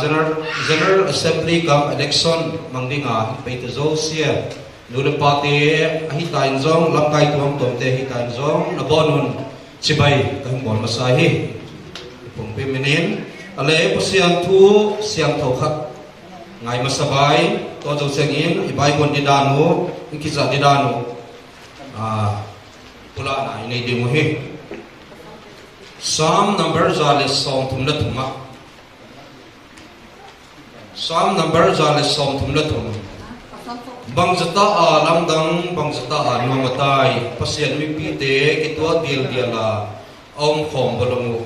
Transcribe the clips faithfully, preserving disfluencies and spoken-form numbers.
General, General Assembly kam election mang dinga hing peite zosia, nu le pate ahi ta in zong, lamkai tuamtuamte ahi ta in zong, na bawn un chibai ka hing bawl masa hi. Pumpi minin, a le Pasian thu siangtho khat ngai masa bai, tua zo ciangin i Bible didan uh, i kiza didan uh, ah, pulakna i nei ding uh hi. Psalm number za le sawmthum le thum ah. Psalm number za le sawmthum le thum. Bangzata a lamdang, bangzata a nuam a tai, Pasian mipite kituak dialdial a, a om khawm bawlung uh.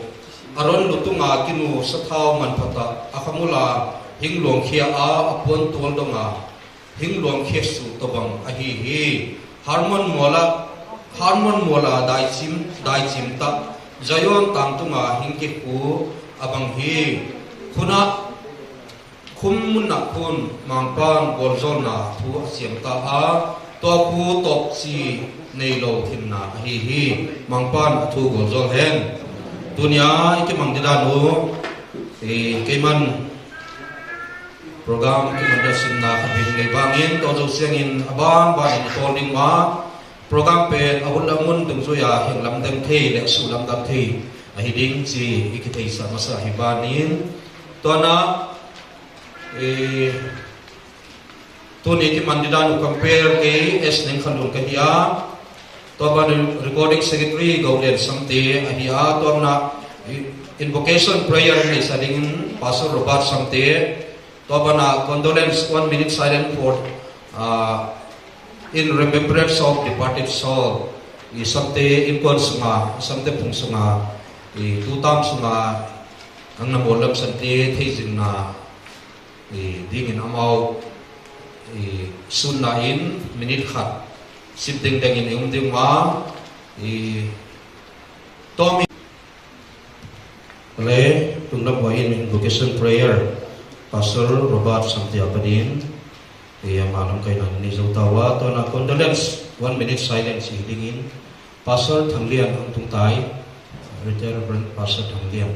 Aron lutunga kinu sathau manphatah a khamula hing luangkhia a, a puan tual donga hing luangkhia suh tawbang ahi hi. Harmon muala, Harmon muala daicim, daicim tak, Zion tangtunga hing kikhu a bang hi. Khunah, khun munah khun Mangpan gualzawlna thu a siamta a, tua khu tawpci nei lo hinna ahi hi. Mangpan a thu gualzawl hen. Tunia i kimang didan uh, i keiman program kiman dasinna khat hing nei bangin, tua zo ciangin a bangbangin i tawl ding ma, program pen a hun le a mun dungzui a hing lamdang thei le suh lamdang thei ahi ding ci i kitheisa masa hi banin, tuana, eh, tuni kiman didan uh compare kei S Neng Khan Lun ka hi a, tua ban recording secretary Go Lian Samte ahi a, tua banah invocation prayer neisa dingin Pastor Robert Samte, tua banah condolence, one minute silent for, uh, in remembrance of departed soul. I Samte innkuan sunga, i Samte phung sunga, i tutam sunga ang na mual lam Samte theizinna i dingin amau i sunna in minute khat sip dengdengin i um ding ma, i tawm le tunglam huai in invocation prayer Pastor Robert Samte a panin i ama lamkaina ni zo tawa, tuana condolence, one minute silence i dingin Pastor Thang Lian ang tungtai, Retired Reverend Pastor Thang Lian.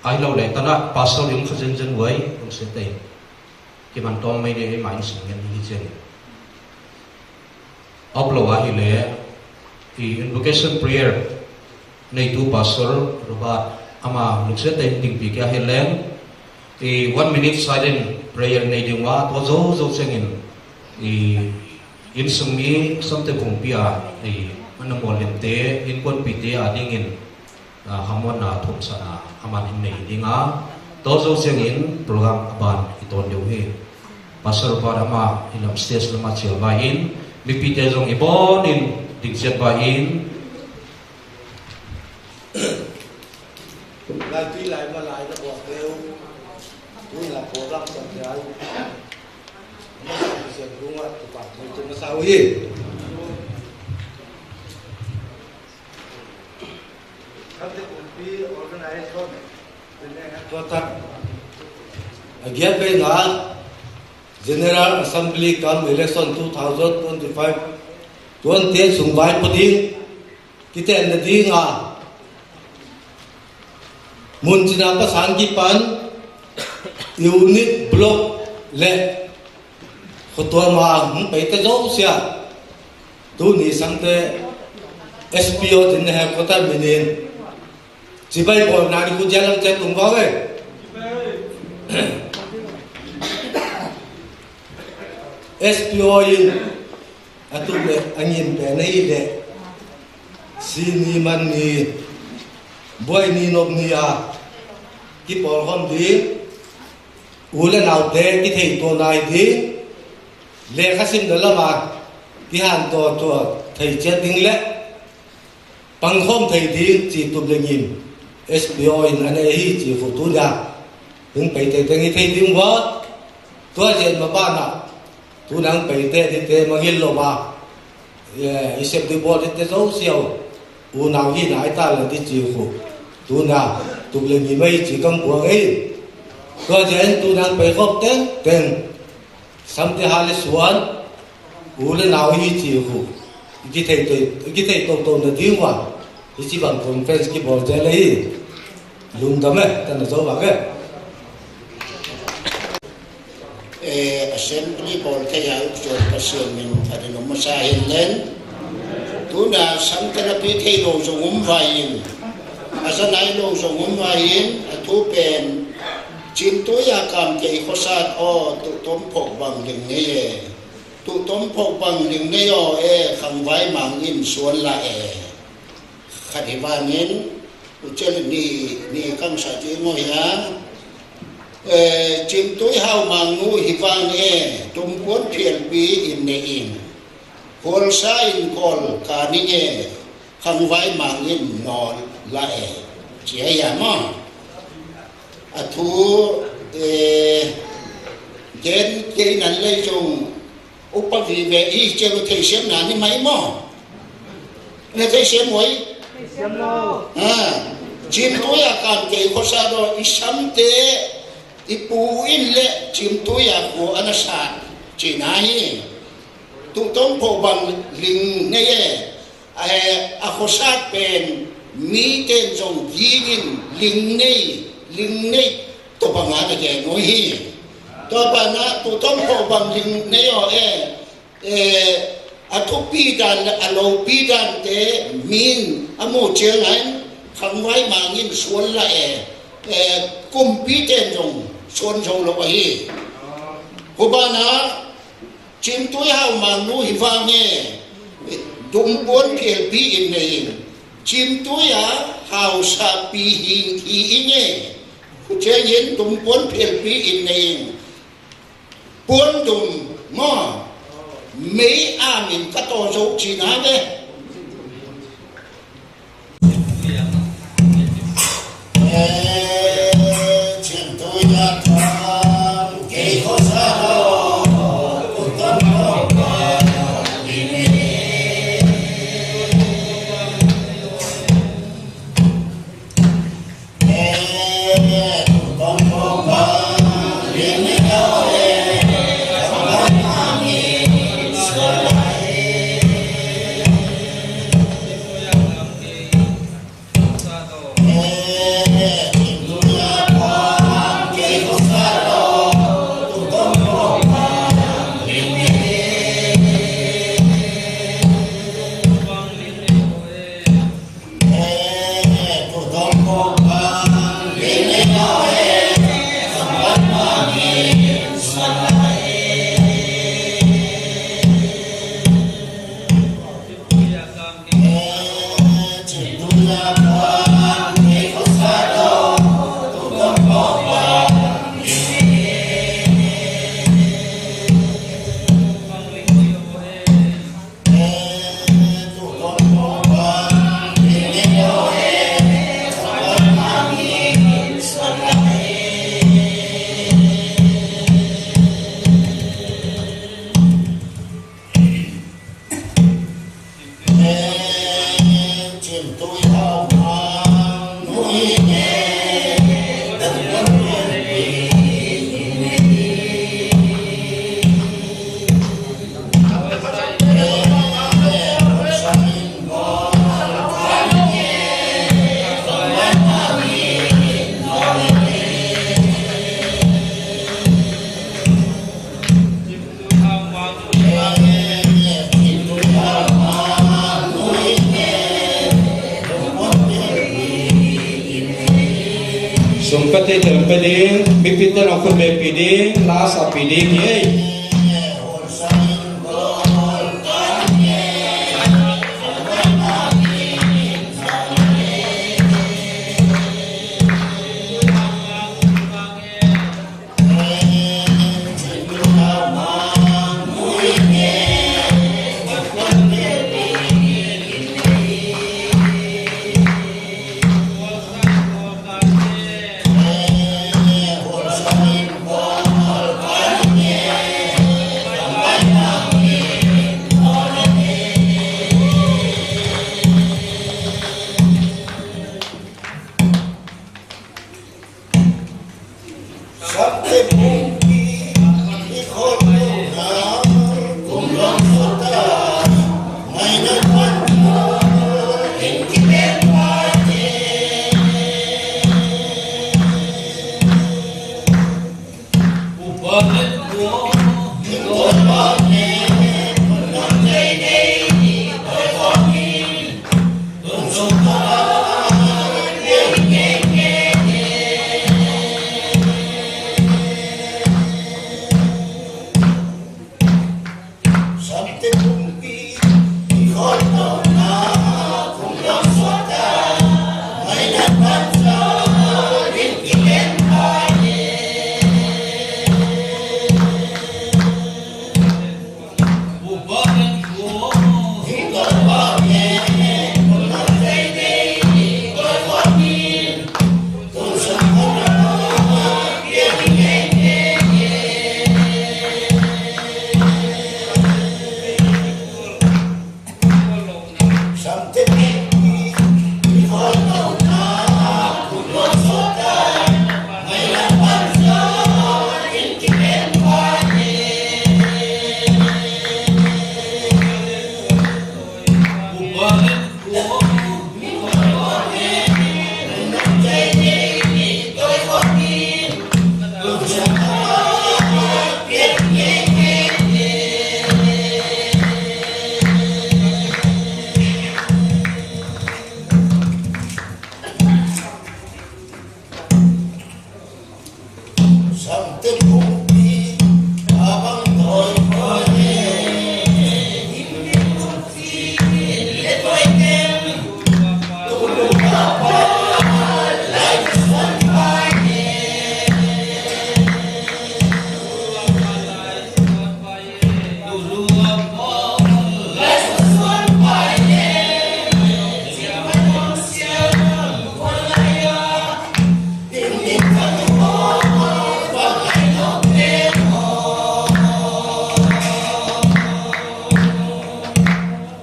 Ai lo le tana Pastor yung kha zenzen huai, yung setei. Kiman tawm mai ni ei mai sing ngen hi zen. Upload ahi le i invocation prayer neitu Pastor Robert ama lungsiat in dingpi kia hi leng, i one minute silent prayer nei ding wa, tua zo zo ciangin i innsung mi Samte phungpi a i mana mual limte, innkuanpite a dingin, ah, hamuanna thumsana aman in nei dinga, tua zo ciangin program a ban i tawn deuh hi. Pastor Robert ama i lam stage lama cial vai in, mipite zong i bawnin dingciat vai in. Lai tui lai ma lai na buak leu, tui na program kan te ai. Masa Pasian kungah tupak tui tu masa uhi. Tua tak a giat vei nga General Assembly kam election two thousand twenty-five tuan te sung vai pa ding, kitenna dinga mun cina pasang kipan unit, block le khutuam a hong peite zosia tuni Samte S P O tin headquarter minin cibai bawlna ni khu dialam te tung vau e. S P O in a tuk le a ngim pen ahi le, si ni man ni, buai ni nop ni a kipawlkhawm ding, u le naute kithei tuan nai ding, lekha simna lama kihanthawn tuan thei ciat ding le pangkhawm thei ding ci tup le ngim S P O in a nei hi ci khu tunia hing peite teng hi thei ding vua. Tua cian ma banah tuna hing peite dite mangil lo a, i sep ding bawl dite zo siau unau hi nai ta le di ci khu tuna tup le ngim ahi ci kam puang ei. Tua cian tuna hing peikhawm tengteng Samte ha le suan, u le nau hi ci khu i kithei to, i kithei toto na ding ua, i ci bang conference kibawl te le hi. Lungdam e, tana zo bang e. Eh, assembly bawl thei a uksual Pasian min phatin om masa hen len. Tuna samte napi thei lo zong om vai in, a za nai lo zong om vai in, a thu pen Cimtui a kam kei khuasat aw, tuh tom phok bang ling nei e. Tuh tom phok bang ling nei aw e, khangvai mang in suan la e. Khat hi vanin, ucel ni, ni kang sa ti ngoi ha. Eh, Cimtui hau mang nu hi vang e, tumpuan phialpi in ne in. Hualsa in kol ka ning e, khangvai mang in nawl la e. Ci a ia maw? A thu, eh, gen kei nan lei zong upa vive i ciang theisiam na ni mai maw? Na theisiam hoi? Theisiam lo. Ha. Cimtui a kam kei khuasat aw, i samte, i pu in le Cimtui a khua a na sat cina hi. Tuh tom phok bang ling nei e. Eh, a khuasat pen mite in zong ging in ling nei, ling nei, tua bang a na gen uh hi. Tua bang a tuh tom phok bang ling nei aw e, eh, a thupi dan le a lopi dante min a mu ciang in khangvai mang in suan la e, eh, kumpite in zong suan zo lo ahi. Tua bang a Cimtui hau mang nu hi vang e, tumpuan phialpi in ne in. Cimtui a hausapi hi, hi in e. Ciang in tumpuan phialpi in ne in. Puan dum maw, mei a min ka taw zo cina ve. Sum pia thei tel pia ding, mipite nong khut bengpih ding, la sappih ding hi ei.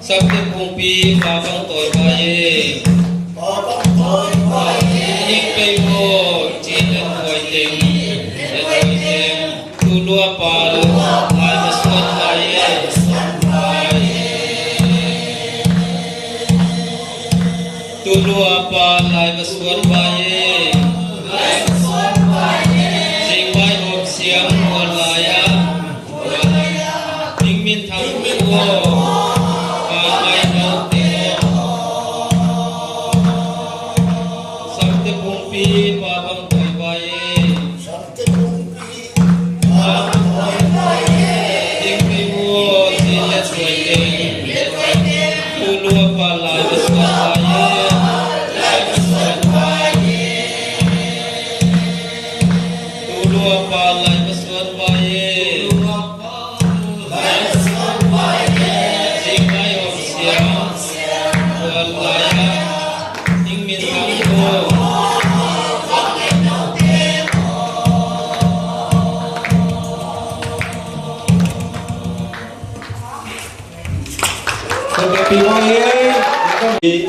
Samte Phungpi, Pa Bang Tawi Pai. Pa Bang Tawi Pai. Ning pei maw, ci le tuai teng, le tuai teng. Tulua Pa Lai Masuan Pai. Tulua Pa Lai Masuan Pai. Singmai Hop Siam Muan Lai a. Ning Min Thang Khuo, Kangmai Note, Samte Phungpi, Pa Bang Tawi Pai. Samte Phungpi, Pa Bang Tawi Pai. Ning Min Khuo, Sin Let Suai Teng, Let Suai Teng. Tulua Pa Lai Masuan Pai. Lai Masuan Pai. Tulua Pa Lai Masuan Pai.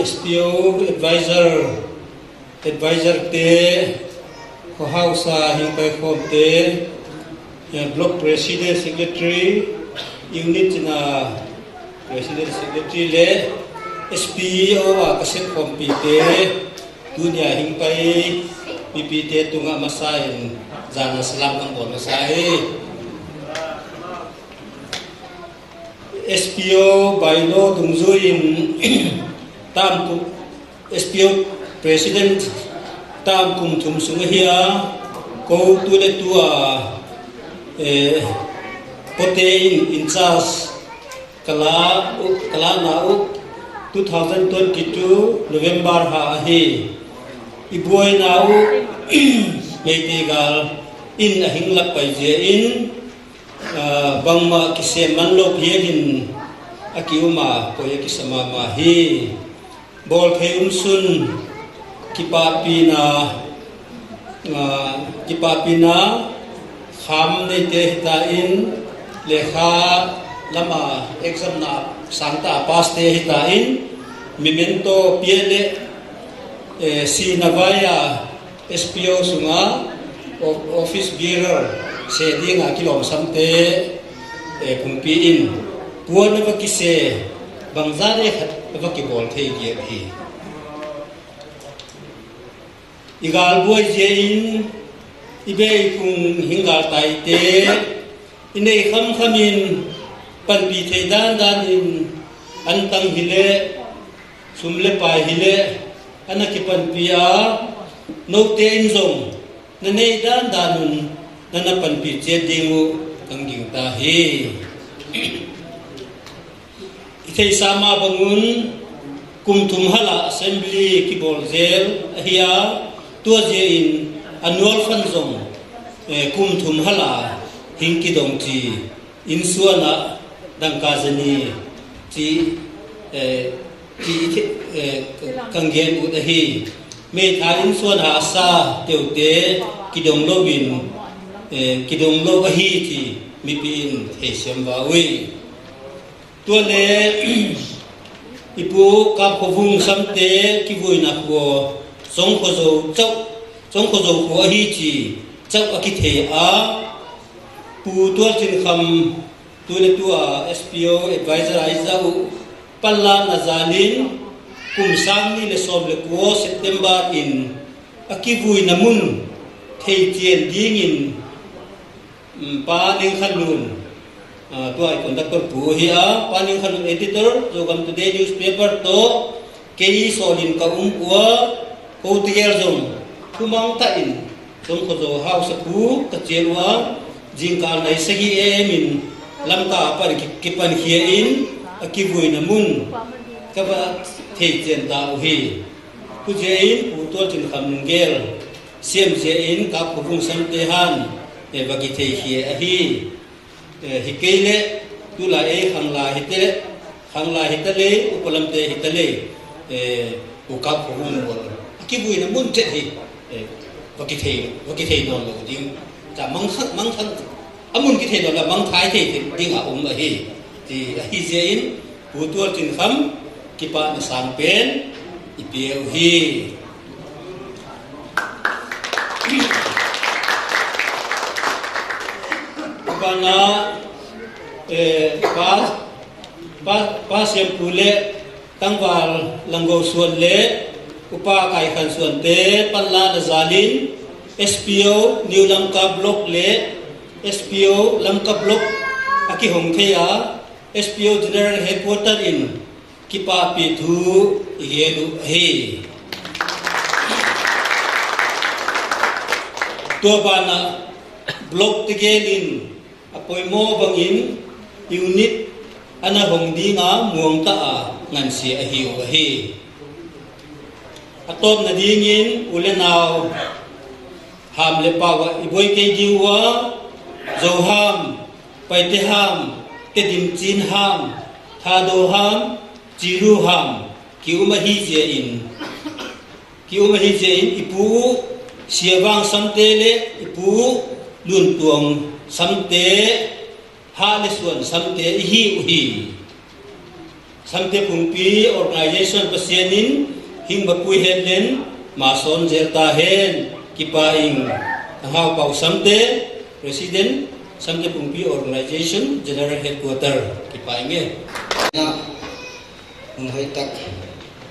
S P O advisor, advisor te, khuahausa hing pai khawmte, block president, secretary, unit cina president, secretary le S P O a ka sep khawmpite, tunia hing pai mipite tungah masa in zana salam kan bawl masa hi. S P O bylaw dungzui in tam kum, S P O president tam kum thum sung ahi a, ko tu le tu a, eh, kote in in charge ka la uh, ka lana uh two thousand twenty-two November ha ahi. I buaina uh Meitei gal in a hing lak pai zia in, ah, bangmah kisem man lo pian in a ki-um a, koi a kisa mahmah hi. Bawl thei um sun kipahpina, ah, kipahpina kham neite hita in, lekha lama exam na sangta pass te hita in, memento pia le, eh, sina vai a S P O sunga o-, office bearer se dinga kilawmsamte, eh, pumpi in puan a va kise bangzah le khat a va kibawl thei giat hi. I galbuai zia in i bei kung hing galtaite I nei khamkhamin panpih theih dandanin antang hileh, sum le pai hileh a na kipanpih a, note in zong na nei dandanun na na panpih ciat ding uh kong gingta hi. I theihsa mah bangun kum thum halah assembly kibawl zel ahi a, tua zia in annual fund zong, eh, kum thum halah hing kidong ci, innsuanah dangka zani ci, eh, ci, eh, kong gen ut ahi. Meitha innsuan hahsa teute kidong loin, eh, kidong lo ahi ci mipi in theisiam va uh hi. Tua le i Pu Kap Kho Vung Samte kivuina khua Cong Kho Zo cauh, Cong Kho Zo khua ahi ci cauh a kithei a, Pu Tual Cin Kham tu le tua S P O advisor a i za uh panlakna zalin kum sang ni le sawm le kua September in a kivuina mun thei cian dingin, mm, Pa Neng Khan Lun, ah, tua i conductor pu hi a, Pa Neng Khan Lun editor, Zogam Today newspaper tawh kei sawlin ka um ua, ko tegel zong thumang tahin Cong Kho Zo hausa pu ka cial ua, zingkal nai sagih emin Lamka a pan ki-, kipankhia in a kivuina mun ka va thei cian ta uh hi. Tua zia in Pu Tual Cin Kham nunggel siam zia in Kap Kho Vung Samte han, eh, va kithei khia ahi. Eh, hi kei leh tulai ei khangla hi te leh, khangla hi ta lei, upa lamte hi ta lei, eh, Pu Kap Kho Vung mual a kivuina mun cet hi, eh, va kithei, va kithei nawn lo ding. Ca mangkhang, mangkhang a mun kithei nawn lo, mangthai thei ding a um ahi. Ti ahi zia in Pu Tual Cin Kham kipahna sang pen i pia uh hi. Banah, eh, Pa, Pa, Pa Siampu le Tangval Langgo Suan le Upa Kai Khan Suante panlakna zalin S P O New Lamka Block le S P O Lamka Block a kihong thei a, S P O General Headquarter in kipahpih thu i gen uh ahi. Tua banah block tegel in a poimaw bangin unit a na hong dinga muangta a ngansia ahi uh ahi. A tawpna dingin u le nau, ham le pau ah i buai kei ding uh a, Zo ham, Paite ham, Tedim Cin ham, Thado ham, Ciru ham, ki-um ahi zia in, ki-um ahi zia in i pu uh Sia Vang Samte le i pu uh Lun Tuang Samte, Hah le Suan Samte i hi uh hi. Samte Phungpi Organization Pasian in hing bapui hen len ma sawn zel ta hen. Kipa ing. Thang Hau Pau Samte, President, Samte Phungpi Organization General Headquarter. Kipa ing e. Na, hong hoih tak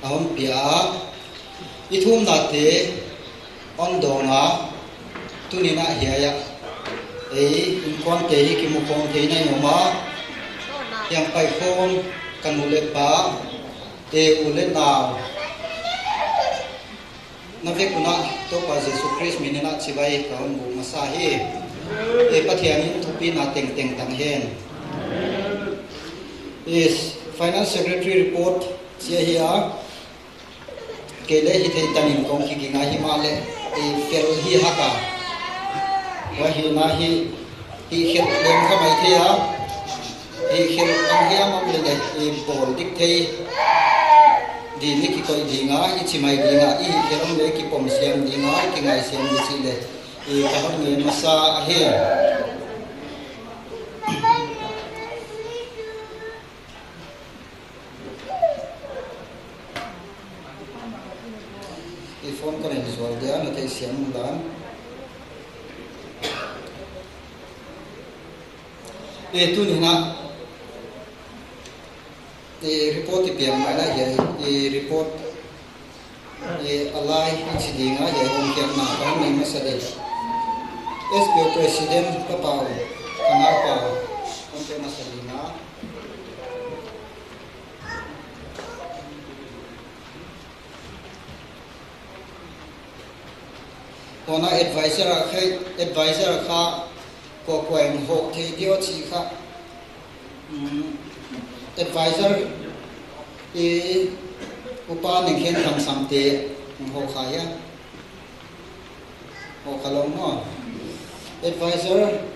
a hong pia a, i thumnate hong dawng a, tuni-in ah hiai ah ei innkuante hi kimu khawm thei na i om a, hiang pai khawm ka nu le pa, e u le nau, na vek un ah Topa Jesu Khrist min in ah chibai ka hon buk masa hi. E, Pathian in thupina tengteng tang hen. E, Finance Secretary report ci ahi a, kei le hi thei tanin kong kiging a, hi mah leh i fel hi hak a. Tua hi na hi, hi khelh leng kha mai thei a, hi khelh ang hiam om leh leh i bawl dik thei ding i kikoih ding a, i ci mai ding a, i hi khelh om leh kipom siam ding a, i kingai siam ding cih leh i ka hon ngen masa ahi. I phone ka len zual dia, na theih siam un dan. E, tuni-in ah, e, report i piak mai na hiai, e, report, e, a lai i ci ding a, hiai hong piakna ka hong nei masa ding. S P O President ka pa uh, Ka naupa, kong pe masa ding a. Kona advisor a khai, advisor a kha, kua kua in hawh thei dio ci kha. Um, advisor i upa neng khen tham samte hawh kha hia. Hawh kha lo maw. Advisor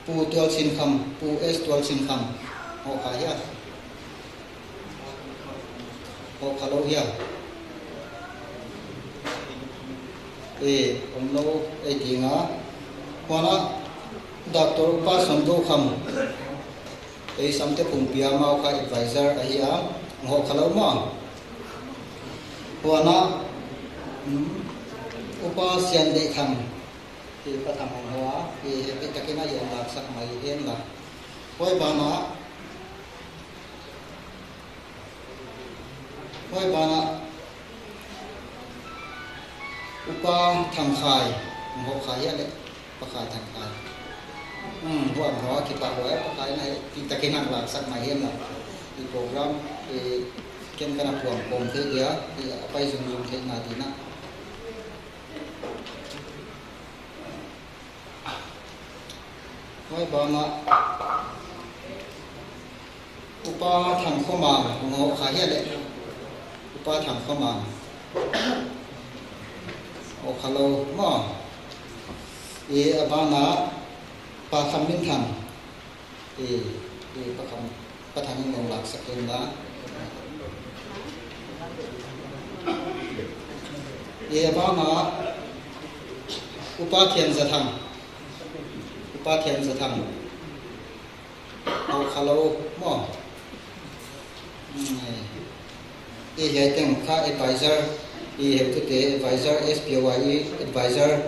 Pu Tual Sin Kham, Pu S Tual Sin Kham. Hawh kha hia. Hawh kha lo hia. E, om lo, e ding a. Huana, Doctor Upa Son Go Kham. Ei samte pumpi a mau kha advisor ahi a, hawh kha lo maw. Huana, um, Upa Sian Dei Thang, i Pa Thang hong hawh a, i hehpih takin a i hong laksak mai hen la. Huai banah, huai banah, Upa Thang Khai, hong hawh kha hia leh, Pa Khai Thang Khai. Hmm, huan hua kipak hua, Pa Khai na, i takin hong laksak mai hen la. I program, i ken kana puang pom thei dia, i a pai zungzung thei na dina. Huai banah, Upa Thang Khua Mang, hong hawh kha hia leh. Upa Thang Khua Mang. Hawh kha lo maw. I a banah, Pa Kham Min Thang. I, i Pa Kham, Pa Thang in hong laksak hen la. I a banah, Upa Thian Za Thang. Upa Thian Za Thang. Hawh kha lo maw. Hmm, eh. I hiai teng kha advisor, i heutute advisor, S P O I advisor,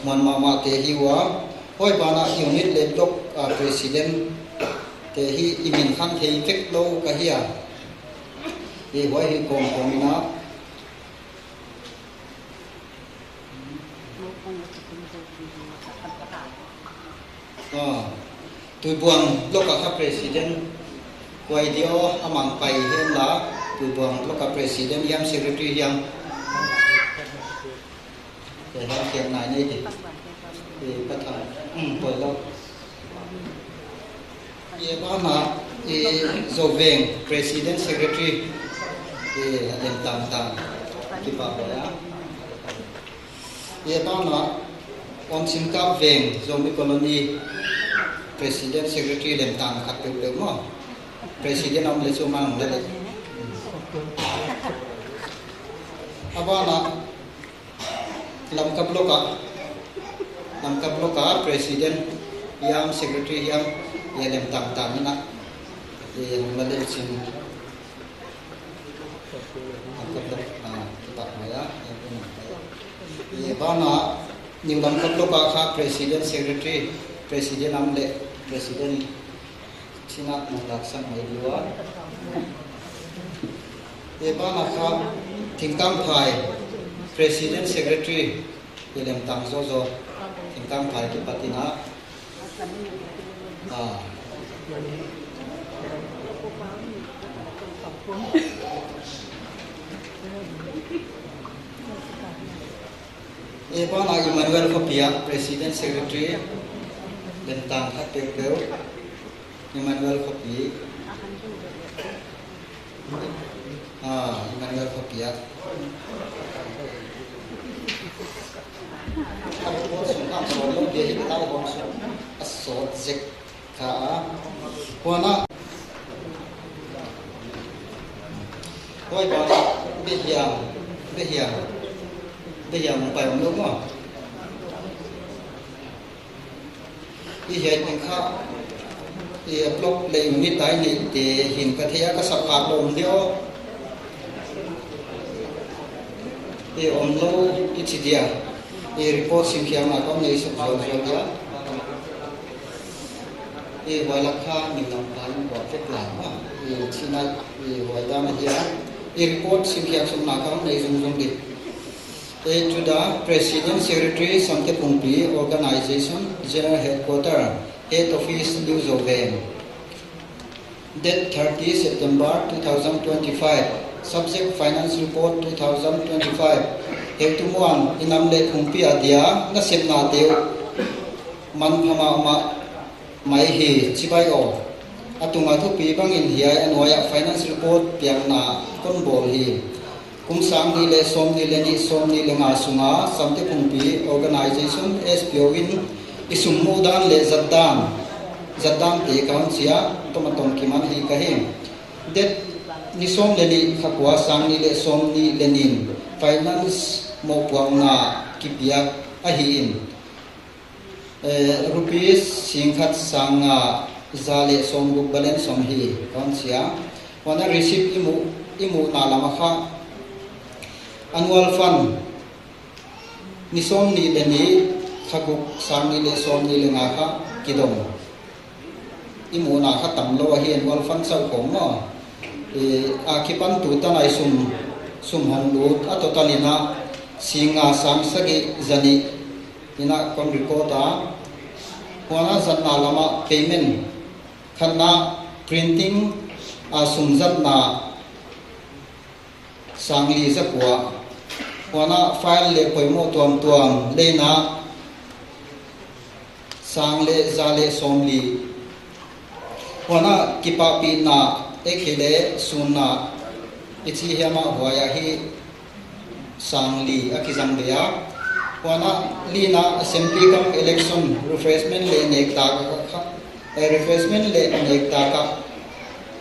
muan mahmahte hi ua. Huai banah unit le block, ah, president te hi i min khang thei vek lo ka hi a. I huai hi kawmkawm in a. Ah, Tuibuang block a kha president, kua i dia a mang pai hen la, Tuibuang block a president hiam secretary hiam. Kua hiam kiam nai nei di. Eh, Pa Thang, um, poi lo. I a banah, i Zo Veng, President Secretary, i a lem tangtang, kipak hua. I a banah, Om Sim Kap Veng, Zomi Colony, President Secretary lem tang khat peuhpeuh maw. President om le cu mang le le. A banah, Lamka block ah, Lamka block ah president hiam secretary hiam, i a lem tangtang in a, i hong la le cin. Lamka block, ah, kipak mai a, i a lem tangtang. I banah, New Lamka block ah kha president secretary, president om le president Cina nong laksak mai ding ua. I banah kha Thingtangphai, President Secretary, i lem tang zawzaw. Thingtangphai kipat in a. Ah. I banah Emmanuel Khuapi ah, President Secretary, lem tang khat peuhpeuh. Emmanuel Khuapi. Ah, Emmanuel Khuapi ah. A report sung a sawt lo dia hi, a tau hong sung a sawt zek kha a. Huan ah, huai banah Behiang, Behiang, Behiang pai om lo maw. I hiai teng kha, i block le unit tai neihte hin ka thei a, ka sap kha lawm dia aw. I om lo i ci dia. I report simkhiakna ka om nei suk zualzual dia. I huai lak kha min lam kha in kua vek lai maw. I cina i huai dan a hia. I report simkhiak sukna ka om nei zungzung di. A to the President, Secretary, Samte Phungpi, Organization, General Headquarter, Head Office, New Zo Veng. Date thirty September two thousand twenty-five. Subject: Finance Report two thousand twenty-five. Heutu muan, i nam le phungpi a dia nasepnate uh manpha mahmah mai hi, cibai aw. A tunga thupi bangin hiai a nuai-ah finance report piakna kon bawl hi. Kum sang nih le sawm nih le nih, sawm nih le nga sunga Samte Phungpi Organization, S P O in i sum muh dan le zat dan, zat dante ka hon sia, tom a tom kiman hi ka hi. Date ni sawm le nih, kha kua, sang nih le sawm nih le nih in finance mohpuakna kipiak ahi in, eh, rupees singkhat sang nga za le sawmguk balance om hi ka hon sia. Huan a receipt i muh, i muhna lam ah kha annual fund ni sawm nih le nih, kha guk, sang nih le sawm nih le nga kha kidong. I muhna kha tam lo ahi, annual fund sauh khawng maw. Eh, a kipan tu tan a i sum, sum hong lut a total in ah sing nga sang sagih za nih in ah kon record a. Huan a zatna lam ah payment, khatna printing a sum zatna sang li za kua. Huan a file le poimoh tuamtuam lei in ah sang le za le sawm li. Huan a kipahpihna, ekhe le sunna i ci hiam ah, huai ah hi sang li a kizang ve a. Huan a li in ah assembly cum election, refreshment le nektak a kha, eh, refreshment le nektak a,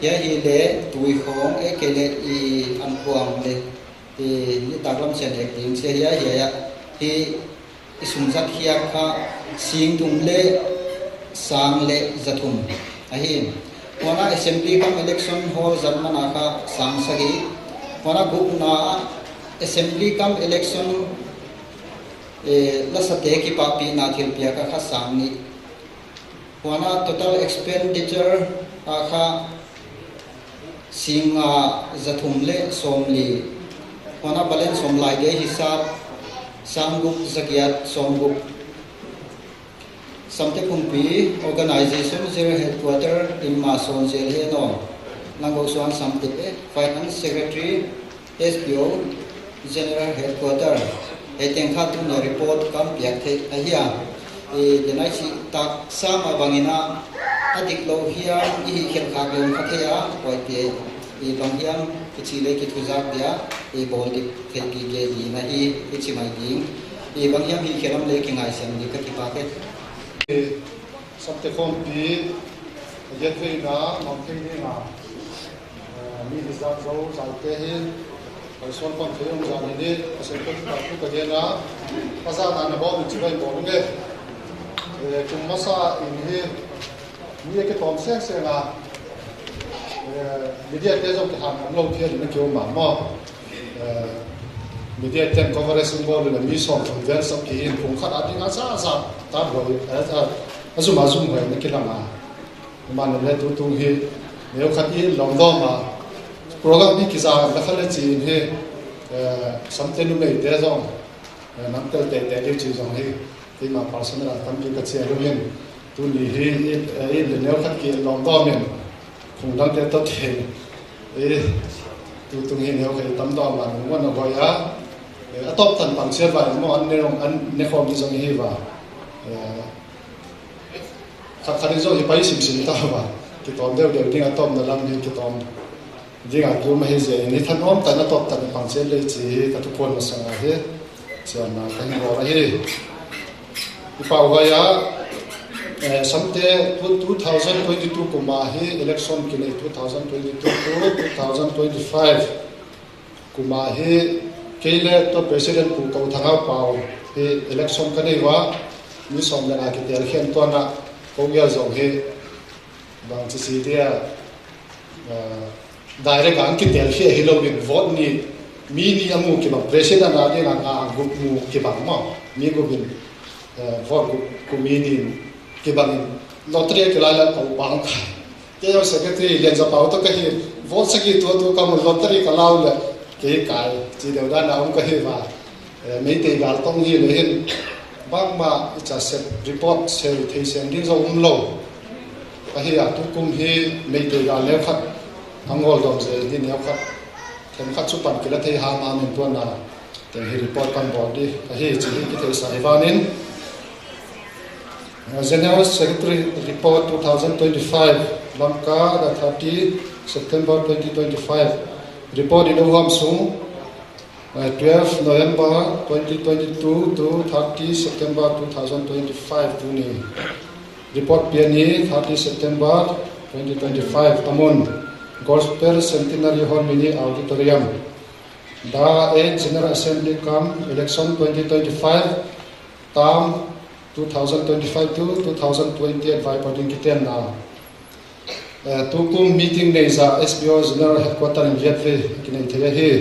hiai hi le tui khawng, ekhe le i an kuang le, i nitak lam sia nek ding sia, hiai, hiai ah hi. I sum zat khiak kha sing thum le sang le za thum ahi. Huan a assembly cum election hall zat man a kha sang sagih. Huan a gukna assembly cum election, eh, lasate kipahpihna thilpiak a kha sang nih. Huan a total expenditure a kha sing nga za thum le sawm li. Huan a balance om lai dia hisap, sang guk za giat sawm guk. Samte Phungpi Organization General Headquarter in ma sawn zel hen aw. Nang go suan Samte, Finance Secretary, S P O, General Headquarter, hei teng kha tun a report kan piak theih ahi a. I, denai si tak sa mah bangin ah, a dik lo hiam i hih khial khak leng kha thei a, huaite, i, bang hiam i ci le kithuzak dia, i, bawl dik theih kik kei ding ahi, i ci mai ding. I, bang hiam hih khial om le kingaisiam ding ka kipak e. Samte khawmpi a giat veina mang thei ding a, eh, mi hi zat zo zaite hi, pai suan pang thei om zan hi ni, Pasian tawh kipak thu ka gen a, a zan a na bawl in ci vai bawl nge. Eh, kum masa in hi, mi a kitawm seng seng a, eh, media te zong kihan om lo phian in a ki om a maw. Eh, media ten coverage in bawl in a mi sawm thum vel sawm ki in, kum khat a ding a za za ta huai, eh, a, a zum a zum huai na kilang a. Aman le tutung hi neu khat i lawm dawm a, program i kiza na kha le ci in hi, eh, Samte numeite zong, eh, nang tel teitei ding ci zong hi, keima personal a tampi ka cial uh in, tuni hi i, eh, i le neu khat ki lawm dawm in, khung dangte tawh te, eh, tutung hi neu khat i tam dawm a, nung wan a huai a, eh, a tawp tan pang cial vai maw, an ne, an ne khawm i zong hi va. Eh, Khat khat in zong hi pai simsim ta va. Kitawm deuhdeuh ding a tawmna lam hi kitawm ding a ki um ahi zia in hi than awm tan a tawp tan i pang ciat lei ci hi ka thupuan masang a hi. Cianna ka hin rawl ahi. I pau huai a, eh, Samte two, two thousand twenty-two kum a hi election kinei two thousand twenty-two to two thousand twenty-five. Kum a hi kei le tua President Pu Ko Thang Hau Pau hi election ka nei ua, mi sawm le nga kitel khian tuan a, ko gial zong hi bang ci si dia, ah, direct a ang kitel khia hi lo in vote ni, mi ni a mu kibang, President a ding a nga a gup mu kibang maw, mi gup in, eh, vote gup, kum mi ni kibang in lottery a kilai le ko bang kai. Kei a secretary Lian Za Pau tawh ka hi, vote sagih tua tu ka mu lottery ka lau le, kei kai, ci deuh dan a om ka hi va. Meitei gal tawng hi le hin bangmah i ca sep report sel thei siang ding zo um lo. Ahi a, tukum hi Meitei gal leu khat a ngawl dawm zel hi neu khat them khat cu pan kila thei ha ma min tuan a teng hi report kan bawl dih ahi ci hi kithei sa hi vanin. General Secretary Report two thousand twenty-five, Lamka, the thirty September twenty twenty-five. Report in Oham Sung, twelve November twenty twenty-two to thirty September two thousand twenty-five tuni. Report piani thirty September twenty twenty-five tamun. Gospel Centenary Hall Mini Auditorium. The eighth General Assembly cum election twenty twenty-five, term two thousand twenty-five to two thousand twenty-eight vai pauding kitenna. Tukum meeting nei za S B O General Headquarter in giat ve kinei thei ahi.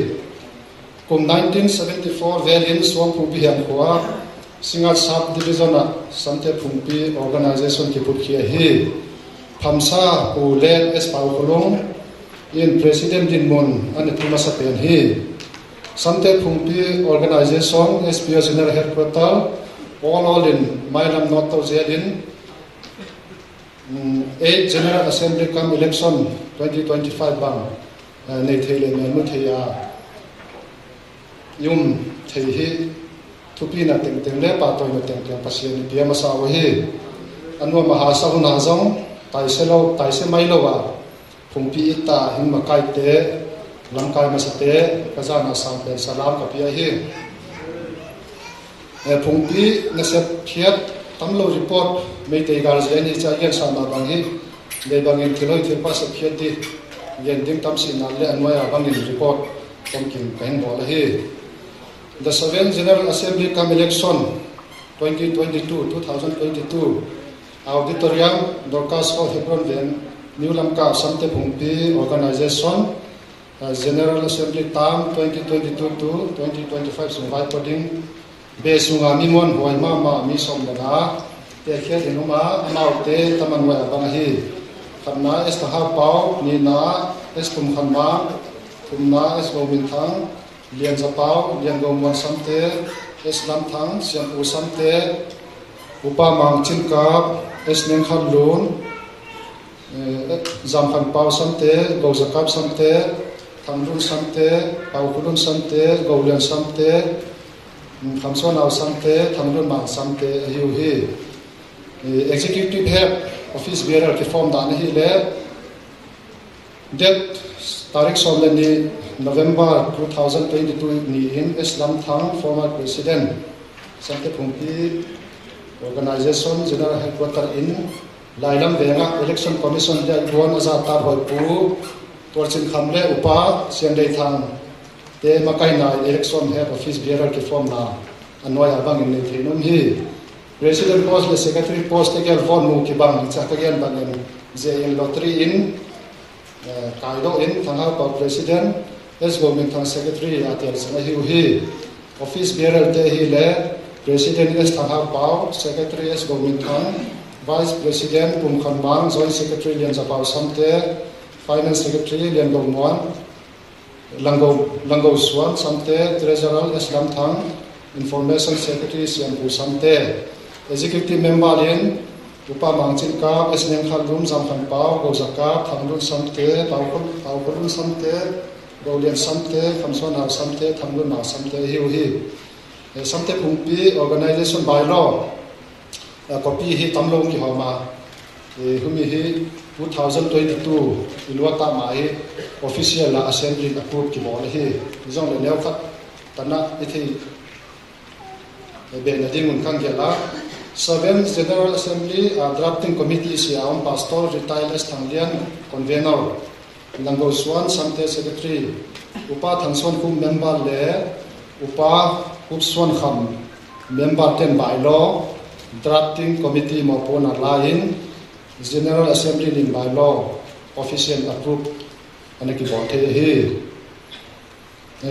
Kum nineteen seventy-four velin Suangphu Bihiam khua Singat Sub Division ah Samte Phungpi Organization kiput khi ahi. Phamsa Pu Len S Pau Khulung in President dinmun an i tum a sa pen hi. Samte Phungpi Organization S B O General Headquarter all all in mailam not to zelin eight General Assembly cum election twenty twenty-five bang nei thei le menu thei a yum thei hi. Thupina tengteng le patawina tengteng Pasian i pia masa uh hi. A nuam a hasa hun a zong taise lo, taise mai lo a phungpi itta hing makaite, lamkai masate ka zana sangpen salam ka pia hi. Phungpi nasep khiat tam lo report Meitei gal zia ni ca ian sa ma bang hi. Lei bangin thilhoi thilpa sep khiat di ian ding tam si nan le a nuai a bangin report tomkim ka hing bawl ahi. The seventh General Assembly cum election twenty twenty-two, two thousand twenty-two, Auditorium, Dorcas Hall, Hebron Veng, New Lamka, Samte Phungpi Organization, General Assembly term twenty twenty-two to twenty twenty-five sung vai pauding. Be sunga mi muan huai mahmah mi sawm le nga tehkhiat in um a, amaute taman huai a bang ahi. Khatna S Thahau Pau, nihna S Kum Khan Mang, thumna S Go Min Thang, Lian Za Pau, Lian Go Muan Samte, S Lam Thang, Sian Pu Samte, Upa Mang Cin Kap, S Neng Khan Lun, Zam Khan Pau Samte, Go Za Kap Samte, Thang Lun Samte, Pau Khu Lun Samte, Go Lian Samte, Kham Suan Au Samte, Thang Lun Mang Samte ahi uh hi. Executive Head Office Bearer kiform dan ahi le, date tarik sawm le nih November two thousand twenty-two ni in S Lam Thang, former President, Samte Phungpi Organization General Headquarter in Lailam Veng ah Election Commission dia i buan a za tat huai pu Tuar Cin Kham le Upa Sian Dei Thang te makaina in Election Head Office Bearer kiformna a nuai a bangin nei thei in um hi. President post le Secretary post te gel vote mu kibang hi ca ka gen bangin zia in lottery in Kaido in Thang Hau Pau President, S Go Min Thang Secretary a tel sing ahi uh hi. Office Bearer te ahi le President S Thang Hau Pau, Secretary S Go Min Thang, Vice President Kum Khan Mang, Joint Secretary Lian Za Pau Samte, Finance Secretary Lian Go Muan, Lang Go, Lang Go Suan Samte, Treasurer S Lam Thang, Information Secretary Sian Pu Samte, Executive Member in Upa Mang Cin Kap, S Neng Khan Lun, Zam Khan Pau, Go Za Kap, Thang Lun Samte, Pau Khu, Pau Khu Lun Samte, Go Lian Samte, Kham Suan Hau Samte, Thang Lun Mang Samte ahi uh hi. Samte Phungpi Organization Bylaw copy hi tam lo kihawm a, humi hi two thousand twenty-two i luat ah mah hi official a assembly in approve kibawl ahi. Zong le neu khat tanah i thei beh nading un kan gelh a, Seventh General Assembly a drafting committee sia om Pastor Retired S Thang Lian, Convener, Lang Go Suan Samte Secretary, Upa Thang Suan Khup member le Upa Khup Suan Kham member ten bylaw drafting committee mawhpuan a la in General Assembly in bylaw official approve a na kibawl thei ahi.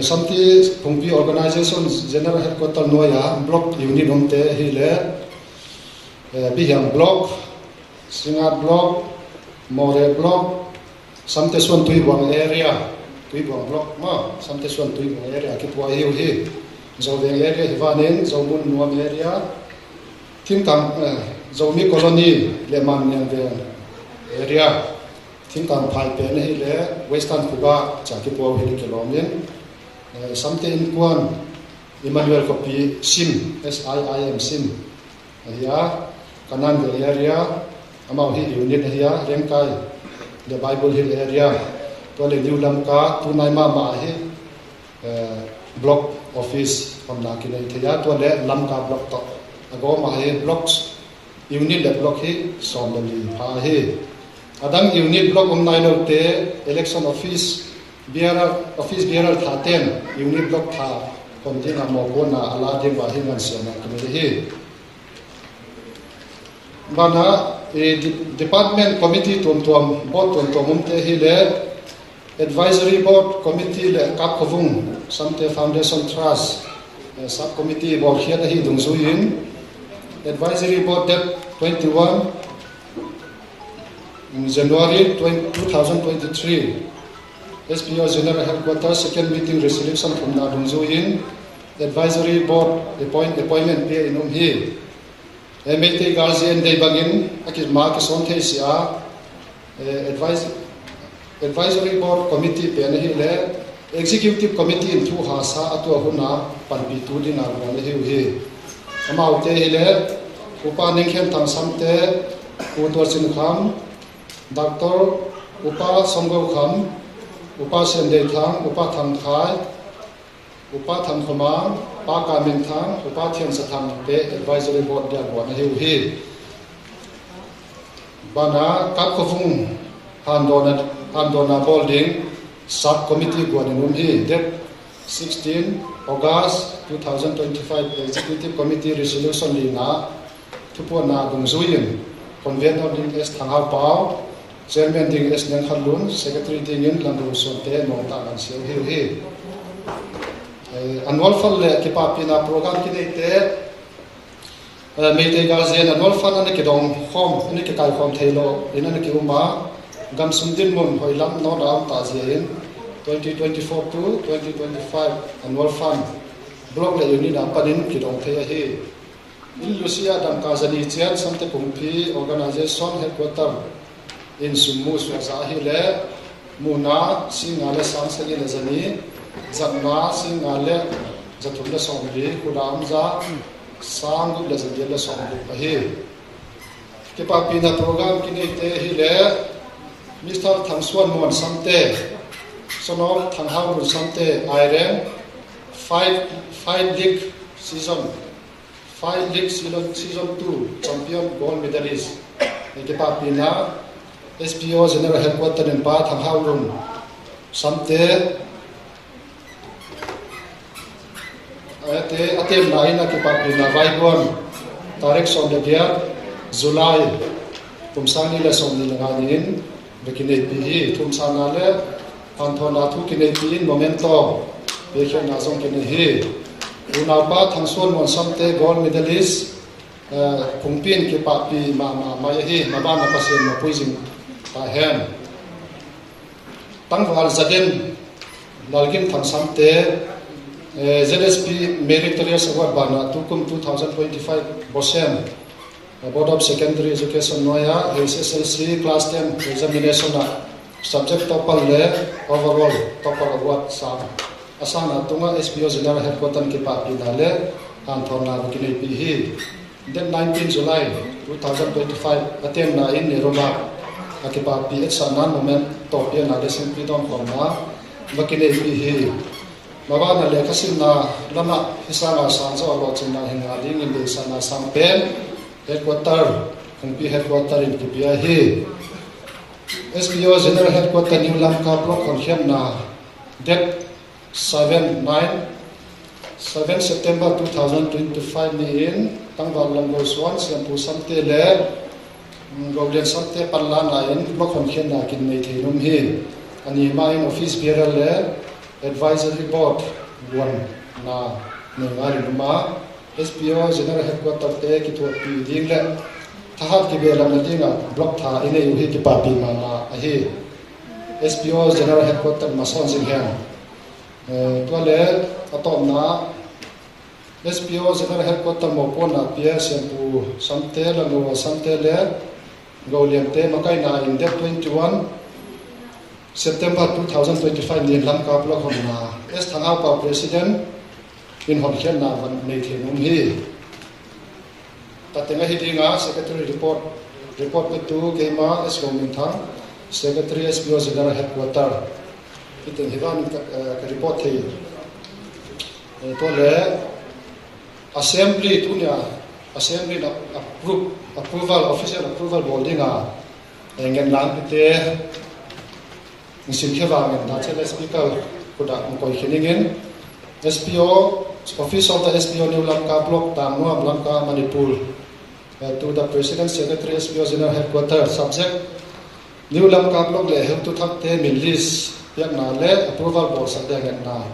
Samte Phungpi Organization General Headquarter nuai a block unit omte ahi le Bihiam Block, Singat Block, Moreh Block, Samte Suan Tuibuang area, Tuibuang Block maw, Samte Suan Tuibuang area kipua ahi uh hi. Zoveng area hi vanin Zomun Nuam area, Thingkang, eh, Zomi Colony le Manniang Veng area, Thingkang Phai pen ahi le Western Khuga ca kipuau hi le kilawmin, eh, Samte Innkuan Emmanuel Khopi Sim, S I I M Sim ahi a, Kanan Veng area, amau hi unit ahi a, Rengkai le Bible Hill area, tua le New Lamka, tunai mahmah ahi, eh, block office honna kinei thei a, tua le Lamka block tawh a gawm ahi, blocks, unit le block hi sawm le li pha ahi. A dang unit block om nai lote, election office bearer, office bearer thaten unit block tha hon dingah mawhpuakna a la ding va hi ngansiamna kinei hi. Banah, eh, de-, department committee tuamtuam, board tuamtuam omte hi le Advisory Board Committee le Kap Khovung Samte Foundation Trust, eh, Sub Committee bawlkhiat ahi dungzui-in, Advisory Board date twenty-one January twenty, two thousand twenty-three, S P O General Headquarters second meeting resolution thumna dungzui-in Advisory Board appoint, appointment pia in om hi. Eh, Meitei Guardian Day bangin a ki, ma kisawn thei si a, eh, advis-, Advisory Board Committee pen ahi le Executive Committee in thu hasa a tua huna panpitu dingah guan ahi uh hi. Amaute hi le Upa Ningkhen Thang Samte, U Tuar Cin Kham, Doctor Upa Sawm Go Kham, Upa Sian Dei Thang, Upa Thang Khai, Upa Thang Khua Mang, Pa Ka Min Thang, Upa Thian Sa Thang te Advisory Board dia guan ahi uh hi. Banah Kap Khovung handawna, handawna bawl ding Sub Committee guan in um hi. Date sixteen August two thousand twenty-five, Executive Committee Resolution lina thupuanna dungzui-in, Convener ding S Thang Hau Pau, Chairman ding S Neng Khan Lun, Secretary dingin Lam Ru Suan te nawngta ngansiau hi uh hi. Eh, annual fund le kipahpihna program kineite, eh, Meitei Guardian annual fund ana kidong khawm, ana kikai khawm thei lo in ana ki-um a, gamsung dinmun hoih lam nawna om ta zia in twenty twenty-four to twenty twenty-five annual fund block le unit a panin kidong thei ahi. Inn Lucia dangka zani ciat Samte Kungpi Organization Headquarter in sum mu suah za ahi le, muhna singnga le sang sagih le zani, zatna singnga le zathum le sawmli, khuda om za sang guk le zagiat le sawmguk ahi. Kipahpihna program kineite hi le, Mister Thang Suan Muan Samte, Son of Thang Hau Lun Samte, Aireng, Fight, Fight League Season Fight League Season, Season two Champion Gold Medalist. Kipahpihna S P O General Headquarter in Pa Thang Hau Lun Samte, eh, te, a temna in a kipahpihna vaipuan tarik sawm le giat July, kum sang nih le sawmnih le nga ni-in va kineihpih hi. Thumsanna le hanthawnna thu kineihpih in memento piakhiatna zong kinei hi. Unaupa Thang Suan Muan Samte, gold medalist, eh, Kungpi in kipahpih mahmah mai ahi. Mabanna Pasian mapui zing ta hen. Tangval Zaden Lalgim Thang Samte, eh, Z S P Meritorious Award banah tukum two thousand twenty-five Bosem, eh, Board of Secondary Education nuai-ah H S L C Class ten examination ah subject topper le overall topper award sang a sangna tungah S P O General Headquarter in kipahpihna le hanthawnna va kineihpih hi. Date nineteen July two thousand twenty-five a temna in Nehru Marg a kipahpih etsakna memento piakna le singpi dawnkhawmna va kineihpih hi. Mabanna lekhasimna lamah hih sanga sang zawh a lawhcinna hi ngah dingin deihsakna sang pen Headquarter, Kungpi Headquarter in kipia hi. S P O General Headquarter New Lamka Block honkhiatna date seven, nine, seven September two thousand twenty-five ni-in Tangval Lam Go Suan, Siampu Samte le, mm, Go Lian Samte panlana in block honkhiatna kinei thei in om hi. A ni mah in office bearer le advisory board guanna nei ngal in om a, S P O General Headquarter te kithuahpih ding le thahat kibehlapna dingah block tha i nei uh hi. Kipahpih mahmah ahi. S P O General Headquarter ma sawn zing hen. Eh, tua le a tawpna S P O General Headquarter mawhpuakna pia Siampu Samte, Lalua Samte le Go Liante makaihna in date twenty one September two thousand twenty five ni-in Lamka Block honna S Thang Au Pau President in honkhiatna van nei thei nuam hi. Tateng ahi dinga Secretary report, report petu keima S Go Min Thang, Secretary S P O General Headquarter. Hih teng hi vanin ka, eh, ka report thei. Eh, tua le Assembly tunia, Assembly na approve, approval, official approval bawl dinga, eh, ngetna pite, Sim khia vangin dah ciat le Speaker kutah hong koih khin ingin, S P O, Office of the S P O New Lamka Block, Tangnuam, Lamka, Manipur, eh, to the President, Secretary, S P O General Headquarter, subject, New Lamka Block le heutu thakte min list piakna le approval bawlsak ding ngetna.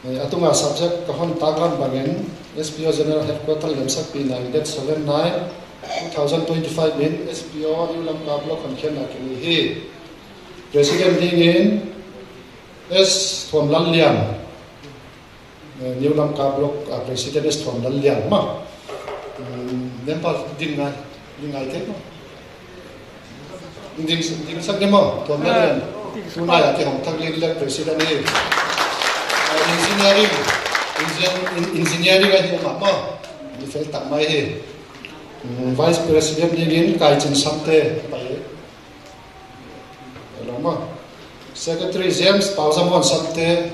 Eh, a tunga subject ka hon taklam bangin S P O General Headquarter lemsakpihna in date seven nine two thousand twenty five in S P O New Lamka Block honkhiatna kinei hi. President dingin S Thuam Lal Lian, eh, New Lamka Block, ah, President S Thuam Lal Lian ma. Hmm, member ding ngai, ding ngai te ma. Ding, ding sak ding maw, Thuam Lal Lian. Tunai a kihong thak lin le President hi. Ah, engineering, engineer, engineering ahi mah maw. Ni fel tak mai hi. Hmm, Vice President dingin Kai Cin Samte pai. Hello maw. Secretary James Pau Zamuan Samte,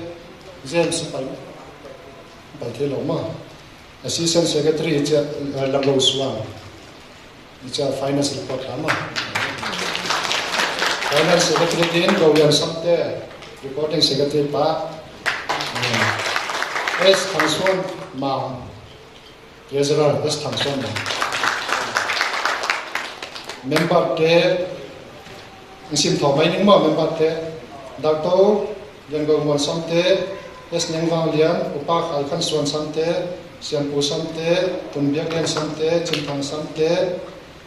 James pai. Pai thei lo maw. Assistant Secretary cia, eh, Lamlo Suang. Icha finance report lama. Finance Secretary din Go Lian Samte, Recording Secretary pa. Hmm. S Thang Suan Mang, Treasurer S Thang Suan Mang. Member te, Sim thaw mai ning maw member te. Doctor Lian Go Muan Samte, S Neng Vang Lian, Upa Khai Khan Suan Samte, Siampu Samte, Tun Biak Lian Samte, Cin Thang Samte,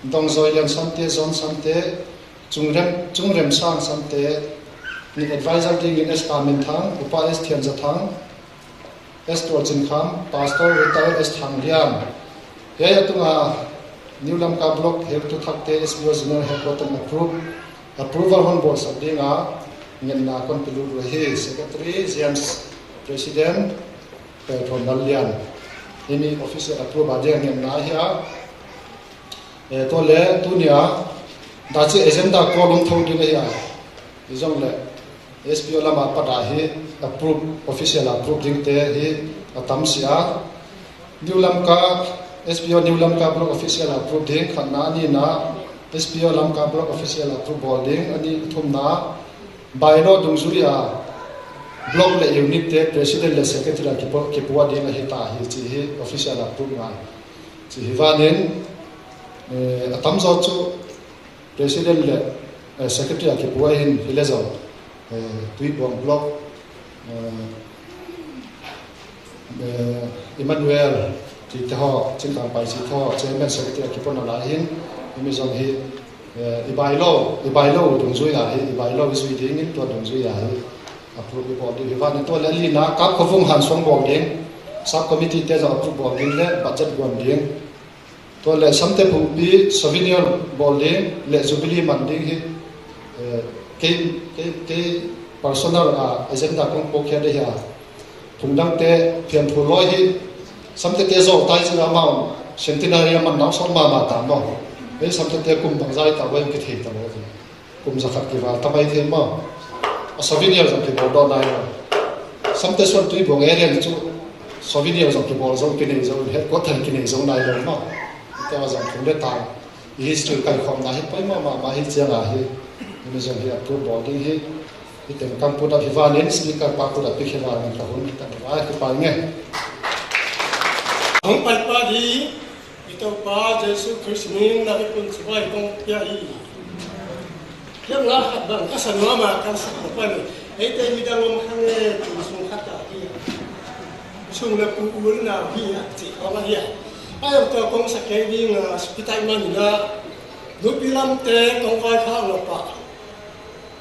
Dong Zoi Lian Samte, Zon Samte, Cung Rem, Cung Rem Sang Samte, ni advisor dingin S Ka Min Thang, Upa S Thian Za Thang, S Tual Cin Kham, Pastor Retired S Thang Lian. Hiai a tunga New Lamka Block heutu thakte S P O General Headquarter approve, approval hon bawlsak dinga ngetna kon pilut uh hi. Secretary James, President, eh, Thuam Lal Lian. Himi official approve a dinga ngetna hi a. Eh, tua le tunia dah ci agenda call hong tho ding ahi a. Hi zong le S P O lama pat a hi approve, official approve dingte hi a tam si a. New Lamka, S P O New Lamka Block official approve ding khatna, nihna S P O Lamka Block official approve bawl ding, a nih, a thumna bylaw dungzui a block le unit te president le secretary a kipua, kipua ding ahi ta hi ci hi official approve ngai. Ci hi vanin, eh, a tamzaw cu president le, eh, secretary a kipua hin hi le zong, eh, Tuibuang block, eh, eh, Emmanuel cite haw, Cin Kang Pai cite haw, chairman secretary a kipuana lai hin, himi zong hi, eh, i bylaw, i bylaw dungzui a hi, i bylaw i zui dingin tua dungzui a hi approve i bawl ding hi vanin, tua le lina Kap Khuavung han suang bawl ding, sub committee te zong approve bawl ding le budget guan ding. Tua le Samte Phungpi souvenir bawl ding le jubilee man ding hi, eh, kei, kei, kei personal a agenda kong pawkhia ding hi a. Phungdangte pianphu lawi hi, Samtete zawltai zia amau centenary a man nau sawt mahmah ta maw. Hei Samtete kum bangzai ta vai kithei ta lo. Kum zakhat kival ta mai thei maw. A souvenir zong kibawl dawh nai lo. Samte Suan Tuibuang area cu souvenir zong kibawl zo, kinei zo, headquarter kinei zo nai lo maw. Tua zong thum le tang. I history kaikhawmna hi poimawh mahmah hi ciangah hi. Himi zong hi approve bawl ding hi. Hi teng kam put up hi vanin speaker pa put up hi vanin ka hun hi ta vai hi pa nge. Hong pai pa hi. I Topa Jesu Khrist min na i kun chibai kong pia hi. Hiam la khat bang ka sa nuam a kan sak ko pan. Eite midang om kha nge ti sung khat a hi a. Sung le pu ul na hi a ci kong a hi a. Ai tua kong sa kei ding a spitai man na. Nupi lamte kong vai kha lo pa.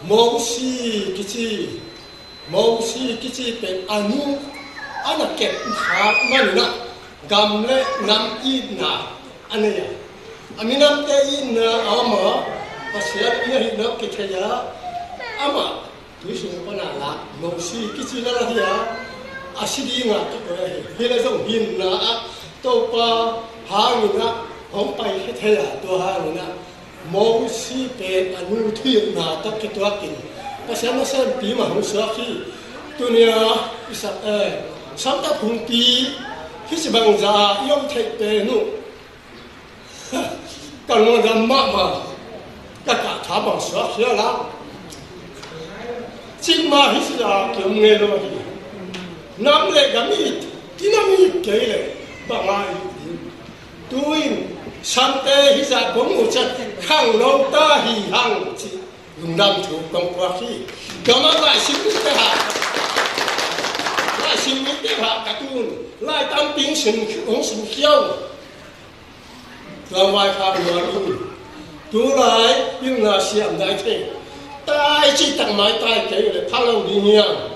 Mosi kici. Mosi kici pen a nu a na kep kha man na. Gam le nam itna a nei a, a minamte itna a om a, Pasian mi ahihna kithei a, amah tui sung pana lak Mosi kici lala hi a, a si dinga kikoih ahi. Hi le zong hinna ah Topa hangin ah hong pai thei a, tua hangin ah Mosi pen a nu thuhilhna tawh kituakin Pasian nasempi mah hong suak hi. Tunia Isak, eh, Samte Phungpi hi ci bangza i om theih pen uh. Ka lungdam mahmah, ka kah tha bang suak hial a. Cikmah hi ci a kiom ngei lo hi. Nam le gam i, i nam i kei le bang a i. Tu-in Samte hi zah kong mu ciat khangno ta hi hang ci lungdam thu kong puak hi. Gam a laisim mite hah, laisim mite hah ka tun lai tamping sim, hong sim khiau. Tua vai khak nuam in tu lai pilna siam dai thei. Tai cih tak mai tai kei le pha lo ding hiam.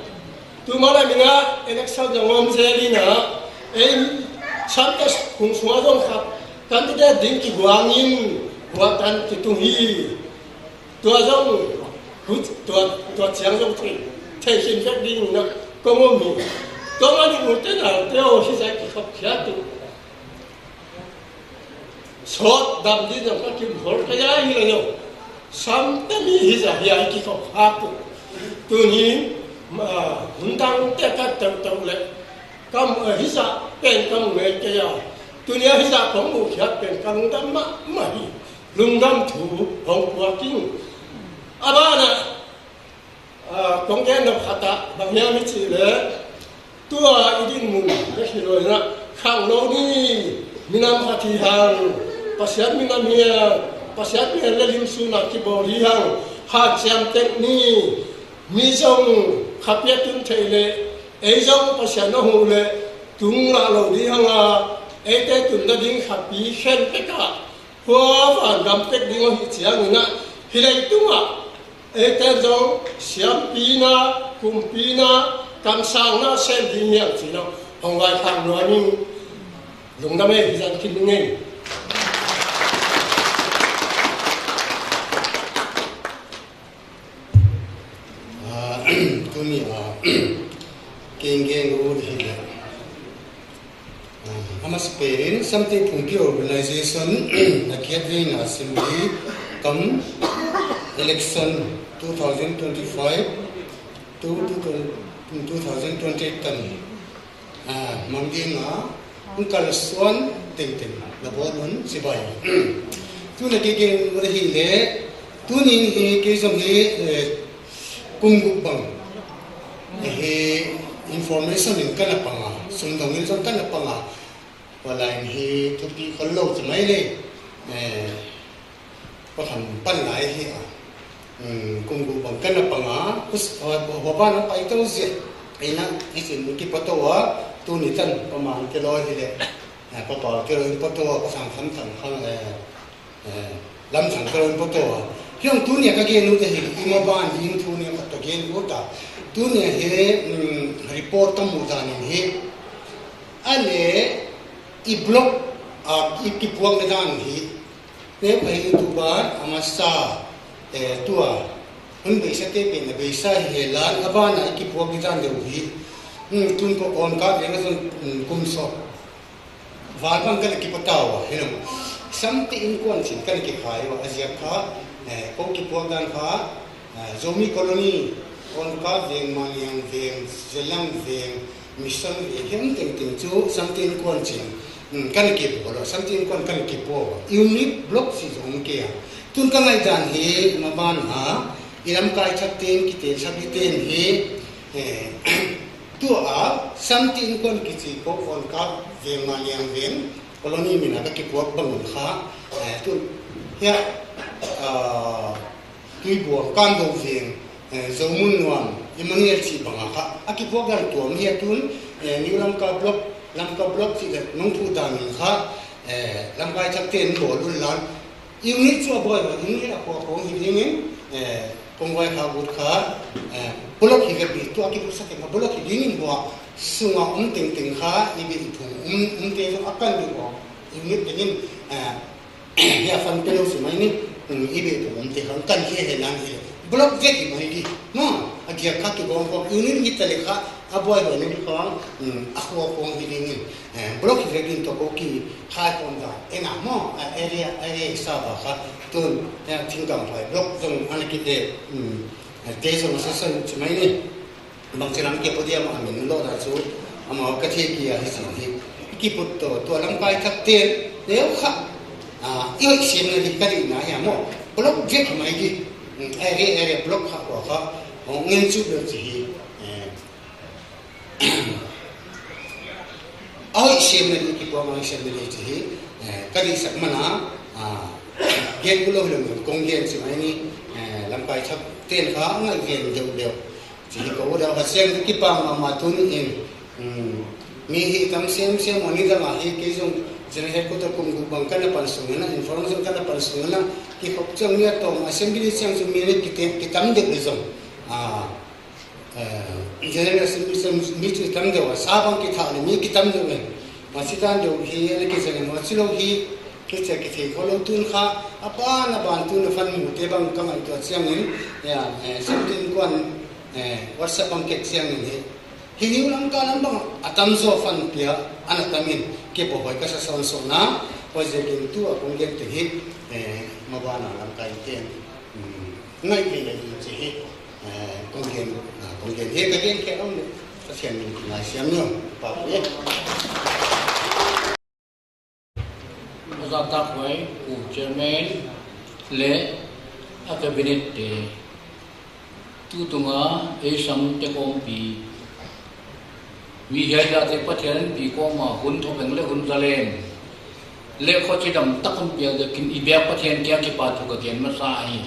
Tu mah lai minah election zong om zel in ah, ei Samte Phung sungah zong khat candidate ding kiguang in, hua tan kitung hi. Tua zong, tua, tua ciang zong thei, thei khin vek ding in ah kong om hi. Tua mah nih ute naute aw, hi zah kikhop khiat uh. Sawt dam ding zong ka kimhol ka ya hi lo. Samte mi hi zah hi a i kikhop khak uh. Tun hi, ah, hun dangte ka teuhteuh leh ka mu, ah, hi zah pen ka mu ngei kei a. Tuni a hi zah kong mu khiat pen ka lungdam mahmah hi. Lungdam thu hong puak ing. A banah, ah, kong gen nop khat ah bang hiam i cih leh, tua i dinmun bek hi lo in ah, khangno ni, minam khat hi hang, Pasian minam hi hang, Pasian pian le lim sun ah kibawl hi hang, hanciam tek ni, mi zong khapi a tun theih leh, ei zong Pasian a huh leh tung lah lo ding hang a, eite tun nading khapi khen pek ah, hua van gam pek ding ahi ciangin ah, hih leitungah eite zong siampina, kumpina, kamsangna sem ding hiam cih lo hong vaikhak nuam ing. Lungdam ei, hi zan khin ning ei. Ah, tuni a, kei gen uh hi leh, ah, a masa penin Samte Phungpi Organization a kiat veina assembly kam election two thousand twenty-five to two thousand twenty-eight tan, ah, mang ding a, hong kalsuan tengteng na bawl un ci bai. Tuna kei gen uh hi leh, tuning hi kei zong hi, eh, kum guk bang hi, information in ka na pang a, sum dong in zong ka na pang a, tua lai in hi thupi khol lo ci mai le, eh, Pa Khan pan lai hi a, um, kum guk bang ka na pang a, hua, hua ban a pai to zia. Ei na, hi sin kipato a, tuni tan Pa Mang te lawi hi leh, eh, Pa Pau te lawi pato a, Pa Sang Thang Thang Khang, eh, eh, Lam Thang te lawi pato a. Hiang tuni a ka gen ut a hi, i ma ban ding tuni a ka gen ut a. Tuni a hi, um, report ka mu dan in hi. A le, i block, ah, i kipuak na dan hi. Neu ahi tu ban a masa, eh, tua hun beisa te pen a beisa hi he lan a ban a i kipuak i zan deuh hi. Hmm, tun ko on ka veng a zon, hmm, kum sawm val bang kan a kipatau a, hi lo. Samte innkuan cin kan a kikhai uh a, a ziak kha, eh, ko kipuak dan kha, ah, Zomi Colony, Konkap Veng, Maliang Veng, Zelang Veng, Mission Veng, hiam tengteng cu Samte innkuan cin, um, kan kipuak lo, Samte innkuan kan kipuak lo. Unit block si zong kei a. Tun ka ngaih dan hi, ma ban a, i lamkai thak ten, kiten thak i ten hi, eh, tu a, Samte innkuan kici ko, Konkap Veng, Maliang Veng, Colony min a ka kipuak bangun kha, eh, tun, hiah, ah, Tuibuang, Kanbo Veng, eh, Zomun Nuam, Emmanuel cih bangah kha a kipuak dan tuam hi a tun, eh, New Lamka Block, Lamka Block cih le nong phuh dan in kha, eh, lamkai thak ten bawl un lan. Unit cu a bawi, unit a khuakhong hi dingin, eh, kong vai kha ut kha, eh, block hi ve bik tu a kipusak kha block hi dingin hua Sungah om tengteng kha i beh i phung om, omte zong a kan beh aw. I mit tengin, eh, hia fan pe lo si mai ni, um, i beh i phung omte kha kan khia he nang hi. Block vek hi mai di. No, a giak kha kigawm khawm, unit hi ta le kha, a buai huai ni kha, um, a khua khuang hi dingin. Eh, block hi vek in tawh ko ki khai khawm ta. Ena maw, eh, area, area sa ba kha, tun, eh, thingkam huai block zong ana kite, um, eh, te zong sa sa ci mai ni. Bangci lam kipua diam a min lawhna cu amau ka thei kia hi sin hi. Kiput tawh tua lamkai thak ten deuh kha, ah, i hoih siam na di ka dihna hi a maw. Block vek mai di. Mm, area, area block kha kua kha hong ngen cu bel ci hi. Eh, a hoih siam na di kipua mai siam na di ci hi. Eh, ka dihsak mana, ah, gen ku lo hi lo kong gen ci mai ni. Eh, lamkai thak ten kha a ngaih ven deuh deuh. Ci hi ko deuh, a siang kipang mahmah tuni in, um, mi hi tam siam siam, mawni dang a hi kei zong General Headquarter kum guk bang ka na pan sung na, information ka na pan sung na, kikhop ciang mi a tawm assembly ciang cu mi ni kitam deuh le zong. Ah, eh, General Assembly ciang mi cu kitam deuh a, sa bang kithah le mi kitam deuh le. Mah ci dan deuh hi, a na kizang mah ci lo hi, kicia kithei kho lo tun kha, a ban a ban tun a fan mute bang ka ngaihtuah ciangin, ya, eh, seventeen kuan, eh, WhatsApp bang kek ciangin hi. Hi niu lam ka lam bang a tamzaw fan pia, a na tamin, kipua huai ka sa sawn sawna, huai zekin tu a kong gen te hi, eh, mabana lam ka in ten, mm, ngaih ve le in ci hi, eh, kong gen, ah, kong gen hi, ka gen khe om le, ka thian min ki ngai siam niu, pa ku ye. A zahtak huai, U Chairman le a Cabinet te, tutunga ei samte kawmpi, mi hiaizahte Pathian pi kawma hun thawbeng le hun zalen le khuacidam tak hun pial zekin i biak Pathian kiang kipa thu ka gen masa ahi.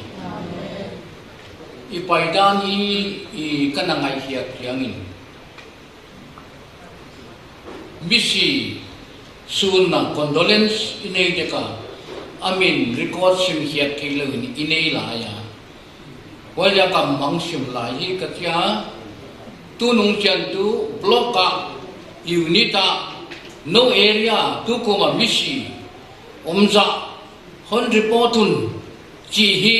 I paidan hi i ka na ngaihkhiat ciangin misi sunna condolence i nei deka a min record simkhiat thei loin i nei lai a, huaia ka mangsim lai hi ka cia. Tunung ciantu block ah, unit ah, no area tukuma misi omzah hon report un ci hi.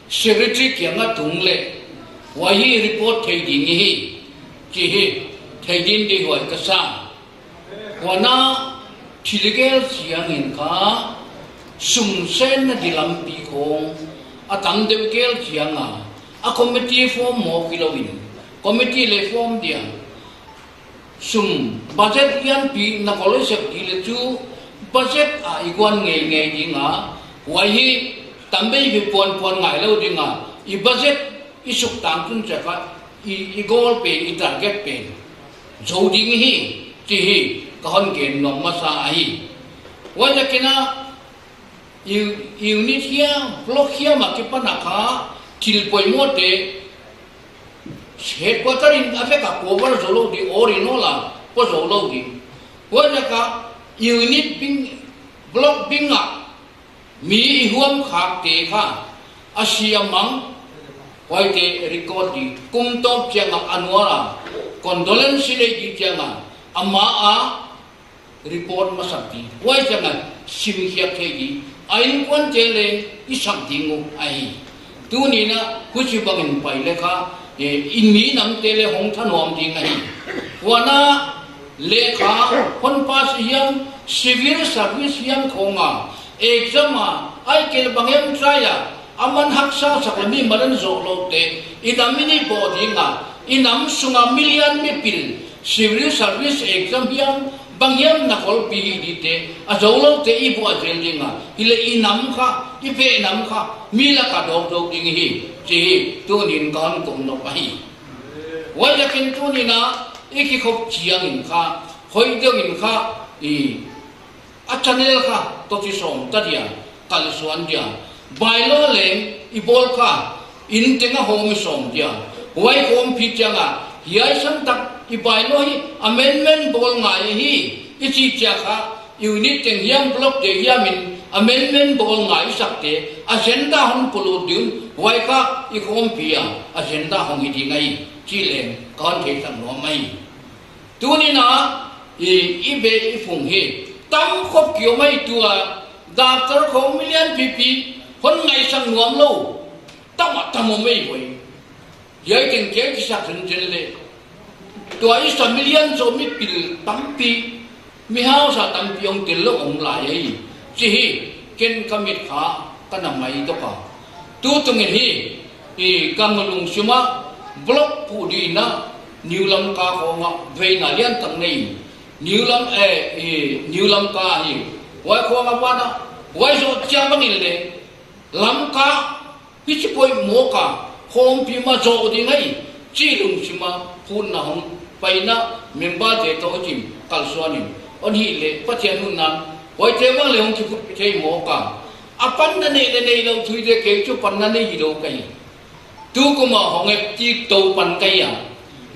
Secretary kiangah tung le, huai hi report thei ding hi, ci hi. Thei ding dei huai ka sa. Huana thilgel ciangin kha sumsenna di lampi khong a tam deuh gel cianga a committee form mawk hi loin committee le form dia sum budget lianpi na kol i sep dih le cu budget ah i guan ngeingei dinga, huai hi tambei hi puanpuan ngai lo dinga, i budget i suktang tun ciakah i, i goal pen, i target pen zo ding hi, ci hi ka hon gen nuam masa ahi. Huai takinah i, i unit hiam, block hiam a kipan a kha thil poimawhte headquarter in a vek a cover zo lo ding, all in all a pua zo lo ding. Huai laka unit bing, block bing ah mi i huam khakte kha a si a mang, huaite record ding, kum tawp ciangah a nuar a condolence i nei ding ciangah amah a report masak ding, huai ciangah simkhiat thei ding, a innkuante le i sak ding uh ahi. Tuninah huci bangin pai le kha, eh, i mi namte le hong thanuam ding ahi. Huana lekha hon pass hiam, civil service hiam khonga exam a ai kel bang hiam try a a man haksa sak le mi madan zawh lote i nam in i bawh dinga, i nam sunga milian mipil civil service exam hiam bang hiam na kolpi hi dite a zo lote i buah zel dinga, hile i nam kha, i peh nam kha mi laka dawkdawk ding hi, ci hi. Tunin ka hon kong nop ahi. Huai lakin tuninah i kikhop ciangin kha, hoih deuhin kha i a channel kha tawci sawm ta dia, kalsuan dia. Bylaw leng i bawl kha inn teng a hawm i sawm dia. Huai khawmpi ciangah hiai santak i bylaw hi amendment bawl ngai ahi i cih ciang kha unit teng hiam block te hiamin amendment bawl ngai i sakte agenda hong pulut ding, huai kha i khawmpi a agenda hong hi ding ahi cih leng ka hon theisak nuam ahi. Tuni-in ah i, i beh i phung hi tam khop kiom ahi, tua daktar khawng milian pipi hon ngaihsak nuam lo tamah tam om ei voi. Hiai teng kei kisak zenzen leh tua i sa milian zaw mipil tampi, mihausa tampi hong tel lo om lai ei, ci hi. Ken ka mit kha ka na mai dok a. Tu tungin hi i ka lungsim ah block phuh ding in ah New Lamka khawng ah veina liantak nei in, New Lam, eh, i New Lamka hi, huai khawng ah van ah, huai zawh ciang bangin leh Lamka hici poimoh ka khawmpi mah zawh ding ahi, ci lungsim ah phutna hong paina, member-te tawh hong kalsuan in, hon hih leh Pathian hun nan huaite bang leh hong kiphut thei mawk a. A panna nei leh nei lo thu hi, kei cu panna nei hi lo ka hi. Tu kum ah hong et kik to pan ka hi a.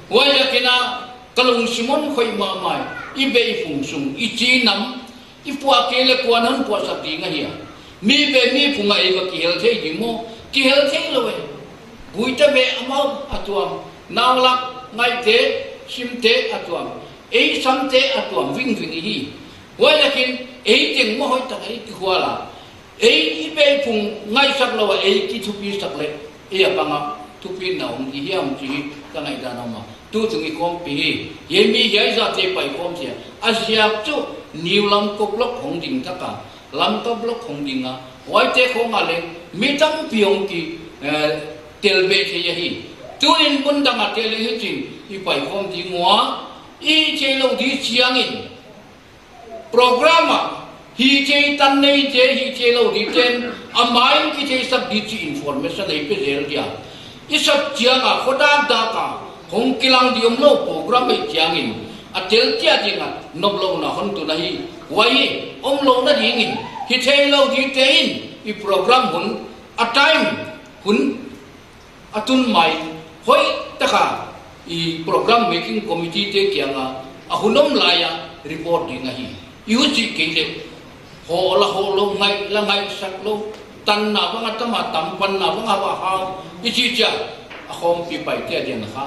Huaiziakin ah ka lungsim hon khoih mahmah hi. I beh i phung sung, i ci nam, i puah kei leh kua'n hon puahsak ding ahi a. Mi beh mi phung ah ei va kihel thei ding maw? Kihel thei lo ei. Guite beh amau a tuam, naulak, ngaihte, simte a tuam, ei samte a tuam vingving i hi. Huaiziakin ei teng maw hoihtak ei kikhual a, ei i beh i phung ngaihsak lo a ei kithupisak leh ei a bang a thupina om ding hiam ci hi ka ngaihdan a om a. Tu tung i khawmpi hi, hiai mi hiai zahte paikhawm sia. A ziak cu New Lamka block hong ding thak a, Lamka block hong ding a, huaite khawng ah leh mi tampi hong ki, eh, tel beh thei ahi. Tuni-in mun dang a te leh hici-in i paikhawm ding uh a, i thei lo ding ciangin program ah hi thei tan neite, hi thei lo dingte'n a mai-in kitheisak ding ci information ei pe zel dia. I sak ciang a khuadakdak a hong kilang ding om lo program ahih ciangin a teltiat ding a noplohna hon tun ahi. Huai hi om lo nadingin hi thei lo dingte in i program hun, a time hun a tun ma-in hoihtak a i program making committee-te kiang ah a hun om lai ah report ding ahi. I hucih kei leh hawl a hawl lo, ngaih la ngaihsak lo, tanna bang a tam a tam, panna bang a va hau i cih ciang a khawmpi paite a diang kha,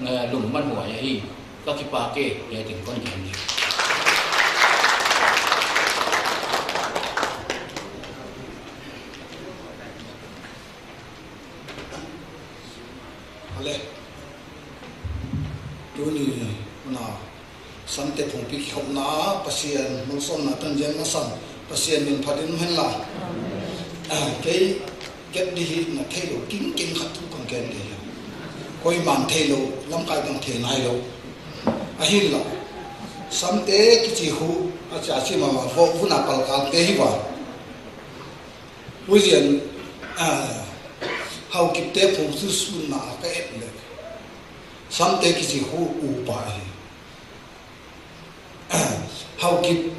eh, lungmanhuai ahi. Ka kipak e, hiai teng kon gen ding. Ale. Tuni hun a Samte phungpi kikhopna ah Pasian malsawmna tangzia masa in Pasian min phat in om hen la. Kei get ding hi na thei lo kingkeng khat thu kong gen ding hi. Koiman thei lo, lamkai dang thei nai lo. Ahinla Samte kici hu a ciaci mama vok vuna palkalte hi va. Huzian, ah, Haukipte phungpi sunna a ka et leh Samte kici hu upa hi. Haukip,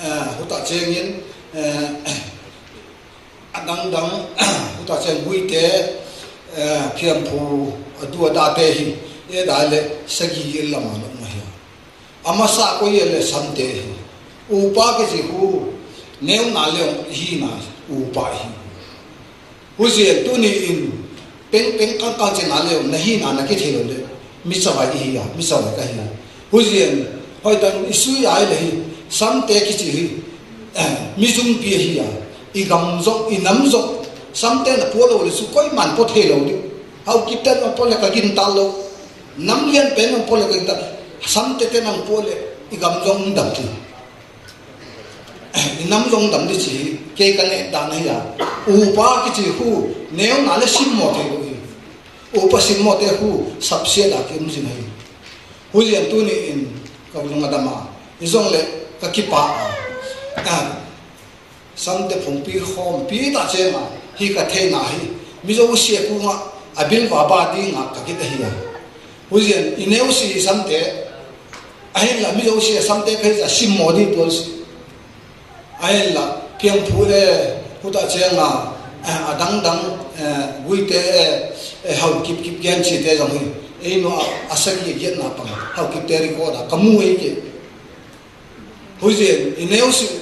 ah, hutah ciangin, ah, a dangdang, hutah ciang Guite, ah, Phiamphu, a du a date hi. E dai leh sagih lam a lom hi. A masa koi a leh Samte hi. Upa kici hu neuna leh hihna upa hi. Huzian tuni in pengpeng kangkang cina leh na hihna na kithei lo leh mi cavai i hi a, mi cavai ka hi a. Huzian hoihtak i sui ai leh hi Samte kici hi, eh, mi zungpi a hi a, i gam zong, i nam zong Samte na pua lo leh su koiman pua thei lo ding. Haukipte na pua leh ka gintal lo. Nam lianpen hong pua leh ka gintal, Samte ten hong pua leh i gam zong dam ding, i nam zong dam ding ci hi. Kei ka neh dan ahi a. Upa kici hu neuna leh simmawh thei lo hi. Upa simmawhte hu sapsiat a ki um zin hi. Huzian tuni in ka lung a dam a, hi zong leh ka kipak a. Ah, Samte phungpi khawmpi tah ciang a hi ka theihna hi Mizo sia kung ah a bil vava ding a ka kit ahi a. Huzian i neu si Samte, ahinla Mizo sia Samte phei za simmawh ding tuan si. Ahinla Phiamphu e, hutah ciang a, eh, a dangdang, eh, Guite e, eh, Haukip kip gen cite zong hi. Ei no a, a sagih a giatna pang Haukipte record a ka mu ei ke. Huzian i neu si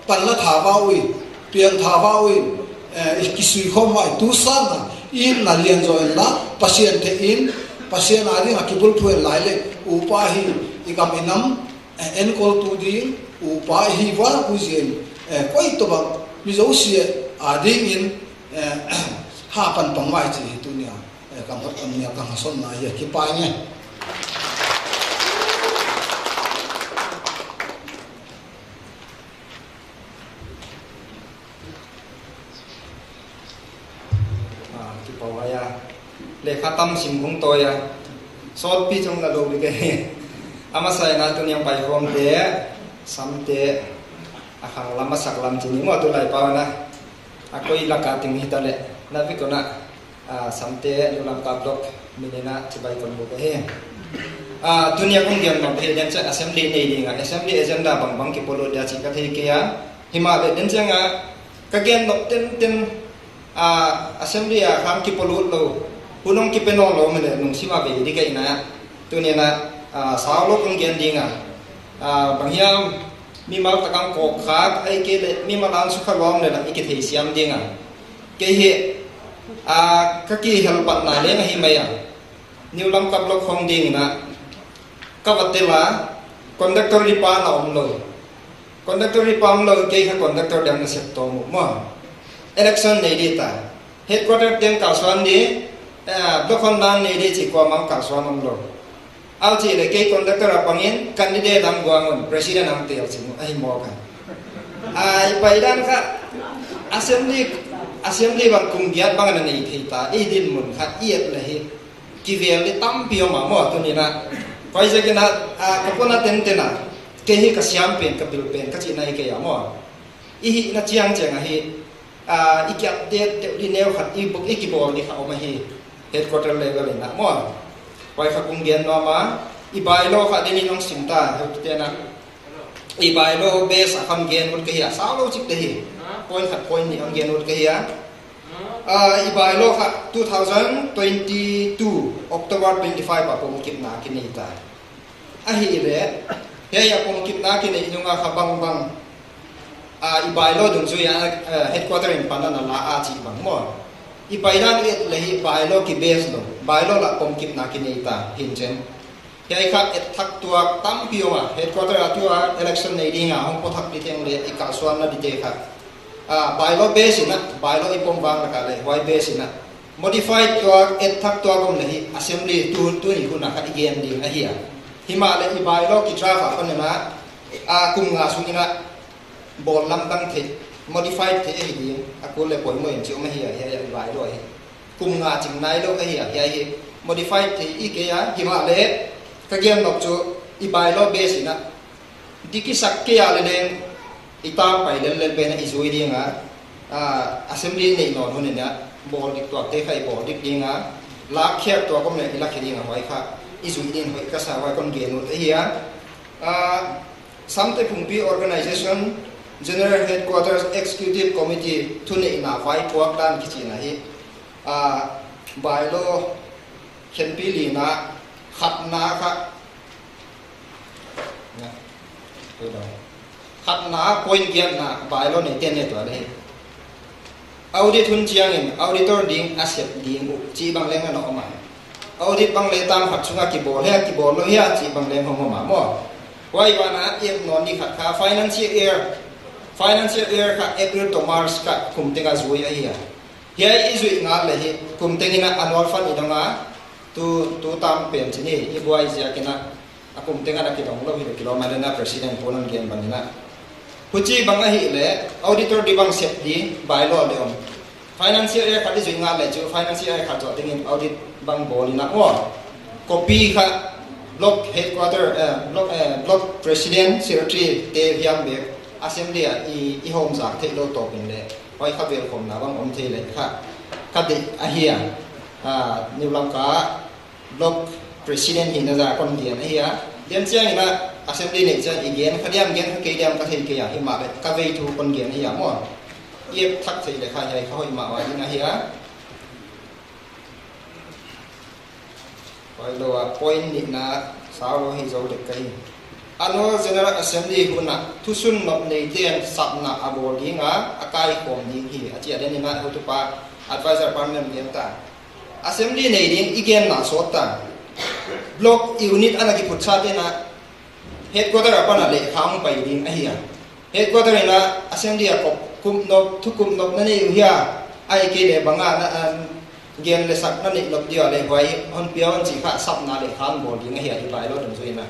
pan la tha va ui, piang tha va ui, eh, i kisui khawm va i tu sang a, i na lian zaw in la, Pasian te in, Pasian a ding a kibulphuh in lai leh, upa hi, i gam i nam, eh, enkol tu ding, upa i hi val pu zin, eh, koi tawh bang, mi zosia a dingin, eh, ha pan pang mai ci hi tunia, eh, kam hot kam nia kam hasonna hi a kipai nge. Ah, kipawa ya. Lekha tam sim kong tawi a. Sawtpi thong la lo ding ka hi. A masa ina tuniang pai khawmte, samte, a khang lam a sak lam cini maw tu lai pau na. A koi laka ting hi ta le. Na vi kona. Ah, samte, New Lamka Block, minena, cibai kon bu ka hi. Ah, tunia kong gen mawk hi, den ciang assembly nei dinga, assembly agenda bangbang kipolut dia ci ka thei kei a. Himahleh den cianga, ka gen nop tenten, ah, assembly a khang kipolut lo, hun hong kipe nawn lo, mele nung sima ve di ka ina. Tunina, ah, sau lo kong gen dinga. Ah, bang hiam, mimal takang kawk khak, ai kei le, mimal an sukha lawm le la, i kithei siam dinga. Kei hi, a, ka kihelpatna leng ahi mai a. New Lamka Block hong dingin a, ka va tel a, conductor ripa na om lo. Conductor ripa om lo, kei kha conductor dang na sep tawm uh maw. Election nei di ta. Headquarter teng kalsuan di, eh, block hong dang nei di ci kuamang kalsuan om lo. Au cih le kei conductor a pangin candidate ang guang un president ang tel cih ahi mawk a. Ai, paidan kha assembly, assembly bang kum giat bang na nei thei ta, i din mun kha i et le hi kivel i tampi om a maw tuni na. Pai zekin a, a, ka pona tenten a, kei hi ka siam pen, ka bil pen, ka cih na hi kei a maw. I hih na ciang ciang a hi, a, i kiap det deuh di neu khat, i buk, i kibawl di kha om a hi. Headquarter level in a maw. Pai kha kung gen nuam a, i bylaw kha denin hong sim ta, heu tu tena. I bylaw base a kham gen ut ka hi a, sau lo cik te hi. Point khat point nih hong gen ut ka hi a. A, i bylaw kha two thousand twenty-two October twenty-five a pom kipna kinei ta. Ahih leh, hiai a pom kipna kinei nunga kha bangbang, a, i bylaw dungzui a, a, headquarter in pan a na la a cih bang maw. I paidan et le hi bylaw ki base lo, bylaw lah pom kipna kinei ta, hin cen. Hiai kha et thak tuak tampi om a, headquarter a tua election nei dinga, hong pua thak di teng le i kalsuan na di te kha. A, bylaw base in a, bylaw i pom vang laka le, huai base in a. Modified tuak, et thak tuak om le hi, assembly tu, tuni hun a kha i gen ding ahi a. Himahleh i bylaw ki draft a pan in a, a, kum nga sung in a, bawl lamdang theih, modified theih ahi ding, a kul le poimoh in ci om ahi a, hiai a i bylaw ahi. Kum nga cing nai lo ahi a, hiai hi, modified theih i kei a, himahleh, ka gen nop cu, i bylaw base in a, Di kisak kei a le leng i tang pai lellel pen a i zui dinga, a, assembly neih nawn hun in a bawl dik tuak te kha i bawl dik dinga, lak khiak tuak om le i lak hi dinga huai kha i zui ding hoih ka sa huai kon gen ut ahi a. A, Samte Phungpi Organization General Headquarters Executive Committee thuneihna vaipuak dan kicina hi, a, bylaw khenpi lina khatna kha Khatna, point giatna, bylaw neite ne tua le hi. Audit hun ciangin auditor ding a sep ding uh cih bang leng a na om a. Audit bang le tam khat sungah kibawl hia, kibawl lo hia cih bang leng hong om a maw. Huai banah a et nawn ni khat kha financial year, financial year kha April to March kha kum tengah zui ahi a. Hiai i zuih ngal le hi kum tengin a annual fund i dong a, tu, tu tam pen cin hi, i buai ziakin a, a kum tengah a kidong lo hi lo kilawm a le na president pawl an gen bangin a. Huci bang ahih le auditor di bang sep di bylaw le om. Financial year khat i zuih ngal le cu financial year khat zawh dingin audit bang bawl in a maw. Copy kha block headquarter, eh, block, eh, block president, secretary te hiam bek assembly ah i, i hawm zak theih lo tawpin le. Huai kha velkhawmna bang om thei le kha, kha deih ahi a, a, New Lamka block president hi na za kon gen ahi a. Lian ciangin a assembly neih ciang i gen kha diam gen kha kei diam ka thei kei a, himahleh ka vei thu kon gen ahi a maw. I et thak thei le kha hiai kha hoih mah ua ding ahi a. Pai lo a point nihna sau lo hi zo dek ka hi. Annual General Assembly hunah thusun nop neite in sapna a bawl dinga a kaikhawm ding hi a ci a, deninah hotupa advisor panel gen ta. Assembly nei ding i genna sawt ta. Block unit ana kiphutsa tenah Headquarter a pana lekha hong pai ding ahi a. Headquarter in a assembly a kop kumnop, thukumnop na nei uh hia? Ahih kei leh banga na, um, gen le sak na neih nop dia le huai hon pia un cih kha sapna lekha hong bawl ding ahi a, i bylaw dong zui in a.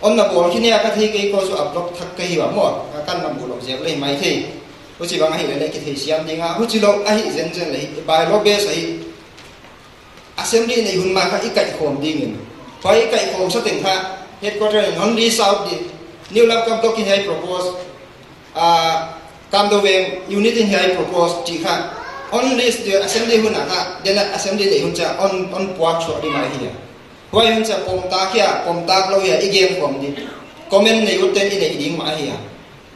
Hon na bawl khin hia ka thei kei ko, zu a block thak ka hi a maw. Ka kan na muh loh ziak le hi mai thei. Huci bang ahi le le kithei siam ding a. Huci lo ahi zenzen le hi. I bylaw base ahi. Assembly nei hun ma kha i kaihkhawm dingin. Huai i kaihkhawm sa teng kha headquarter in hon list out ding. New Lamka block in hiai propose. Ah, Kamdo Veng unit in hiai propose cih kha. Hon list ding assembly hun a kha. Then assembly nei hun ciang hon, hon puak suak ding mah ahi a. Huai hun ciang pomtak hia, pomtak lo hia, i genkhawm ding. Comment nei ut ten i neih ding mah ahi a.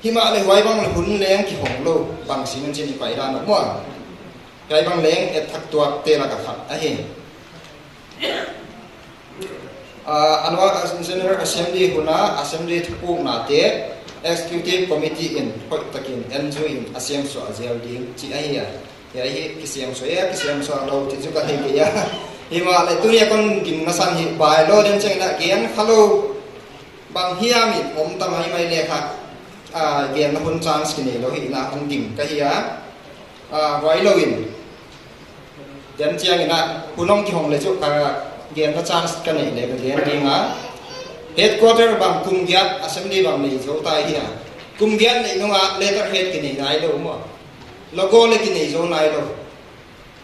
Himahleh huai bang le hun leng kihong lo, bang sim in cin i pai dan uh maw. Hiai bang leng et thak tuakte lak a khat ahi. Ah, a nua General Assembly hun a Assembly thupuknate Executive Committee in hoihtakin en zui in a siamsuah a zel ding cih ahi a. Hiai hi kisiamsuah, hiai kisiamsuah lo cih cu ka thei kei a. Himahleh tuni a kon gimna san hi bylaw den ciangin a gen kha lo bang hiam in om ta maimai le kha, ah, genna hun chance kinei lo hi in a hong gim ka hi a. Ah, huai lo in. Tian ciangin a, hun hong kihong le cu ka genna chance ka neih le ka gen ding a. Headquarter bang kum giat assembly bang nei zo ta hi a. Kum giat neih nung a letterhead kinei nai lo maw. Logo le kinei zo nai lo.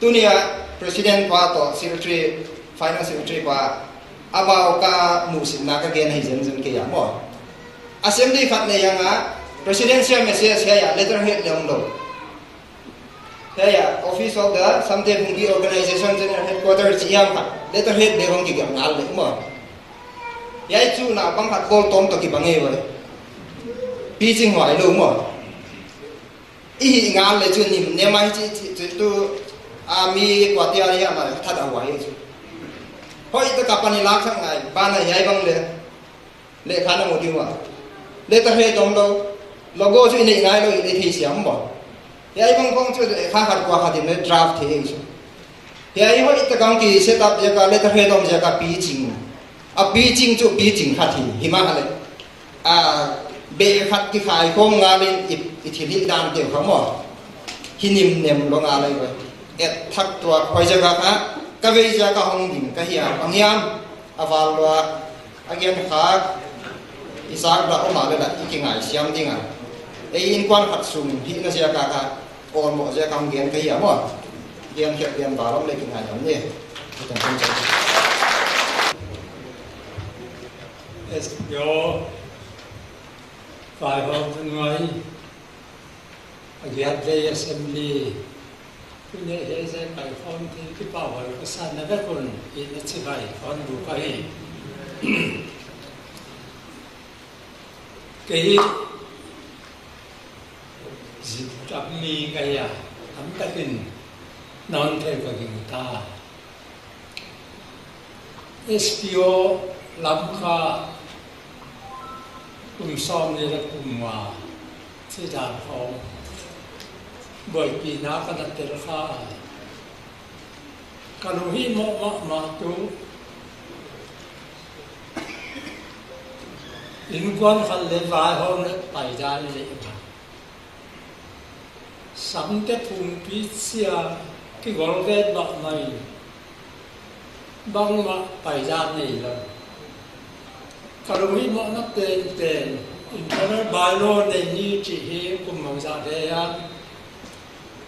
Tuni a president pa tawh secretary, finance secretary pa amau ka muhsitna ka gen hi zenzen kei a maw. Assembly khat nei hang a presidential message hiai a letterhead le om lo. Hiai a Office of the Samte Phungpi Organization General Headquarter cih hiam khat letterhead le hong kigelh ngal le maw. Hiai cu naupang khat bawl tawm tawh kibang ei vai. Picing huai lo maw. I hih ngal le cu nim nem a hi cih, cih, cih tu, a mi kuatia hiam a that a huai hi cu. Hoih tak a pan i laksak ngai, ban a hiai bang le. Lekha na mu ding uh a. Letterhead om lo. Logo cu i neih nai lo, i neih thei siam maw. Hiai bang khong cu lekha khat kua khat in le draft thei ei cu. Hiai hoih tak a hong ki set up ziak a letterhead om ziak a picing. A picing cu picing khat hi, himahleh. A, beh khat kikhai khawm ngal in i, i thilhih dante uh kha maw. Hi nimnem lo ngal ei ve. Et thak tuak huai ziak a kha, ka vei ziak a hong ding ka hi a, bang hiam, a val lua. A gen khak i sak dah om a le dah i kingai siam ding a. Ei innkuan khat sung hihna ziak a kha awlmawh ziak a hong gen ka hi a maw. Gen khiat gen val om le kingai om ni. Yes, yo. Vaihawm nuai. A giat vei assembly. Tuni hei zai kai khawm thei kipahhuai ka sa na vek un, i na ci vai khawm bu ka hi. Kei hi zin tam mi ka hi a, tam takin nawn thei ka ging ta. S P O Lamka kum sawm ni le kum nga ci dan khawng buaipihna ka na tel kha a. Ka lung hihmawh mahmah tu innkuan khat le vaihawm le paidan le Samte phungpi cia kigol vet mahmah in bangmah paidan nei lo. Ka lung hihmawhna penpen internal bylaw nei ni cih hi kum mangzah ve hian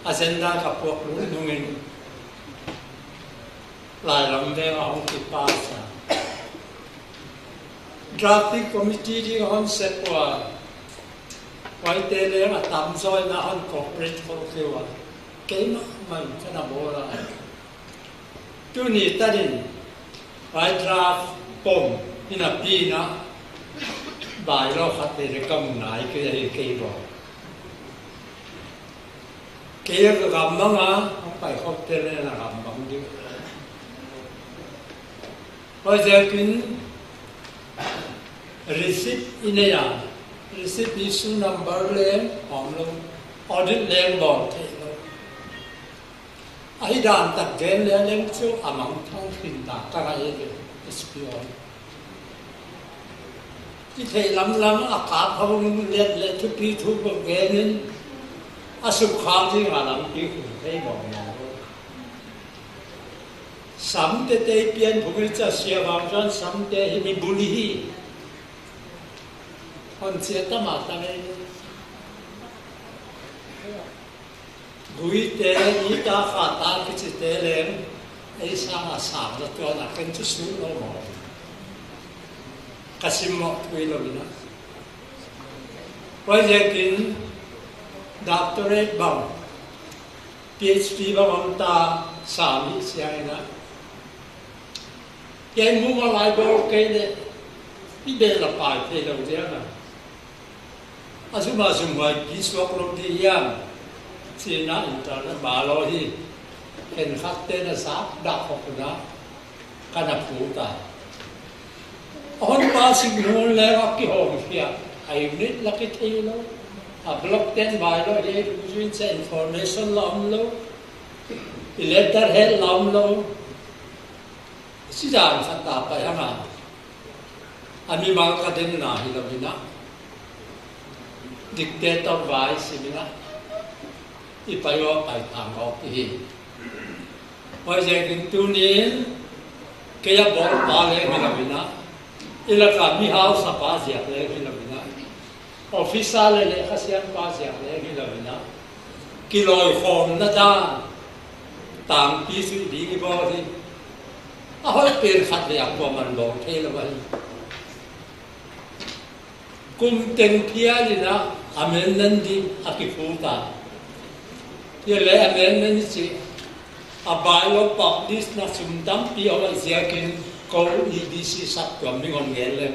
agenda ka puak lungnungin lailam veng a hong kipas a. Drafting committee ding a hon set ua, huaite leng a tamzaw in a hon cooperate khol kei ua, keimah mah in ka na bawl a. Tuni tanin huai draft pom hi napi in a bylaw khat te le ka mu nai kei a hi kei bawl. Kei a ka gam mang a, hong pai khop te le na gam mang ding. Huaiziakin receipt i nei a, receipt issue number leng om lo, audit leng bawl theih lo. Ahi dan tak gen le leng cu a mangthang khin ta ka ngai e, S P O. Kitheih lamlam a kap hong let le thupi thu ko genin a sukkhak ding a lampi khum thei mawk mawk. Samte te i pian phung i ca sia vang chuan samte hi mi bul hi. Hon sia tama ta ngei. Guite, nita, khata kicite leng ei sanga sang la tuan a ken chu su lo maw? Ka sim mawh thui lo ina. Huaiziakin doctorate bang, PhD bang om ta sami siang ina. Kei mu ma lai bol kei le i bel la pai thei lo diang a. A sum a sum huai pi suak lo di hiam? Cina internet ba lo hi. Khen khat te na sa dah khok na. Ka na phu ta. A hon pa sik nu le a ki hong fia. A unit la ki thei lo. A block ten bai lo hi. Lu juin sa information la om lo. I letter head la om lo. Sidan khat ta pai hang a. A mimal ka den na hi lo ina. Dictator vai si mina. I pai aw pai thang aw ki hi. Huaiziakin tunin kei a bawl pa leng hi lo ina. I laka mi hausa pa ziak leng hi lo ina. Officer le lehkhasiam pa ziak leng hi lo ina. Kilawikhawmna dan tangpi suih ding i bawl hi. A hoih pen khat le a kuaman bawl thei lo ahi. Kum teng phial ina amendment ding a kiphu ta. Hi le amendment i ci a bylaw publish na sum tampi a hoih ziakin ko EDC sak tuam ding hon gen le.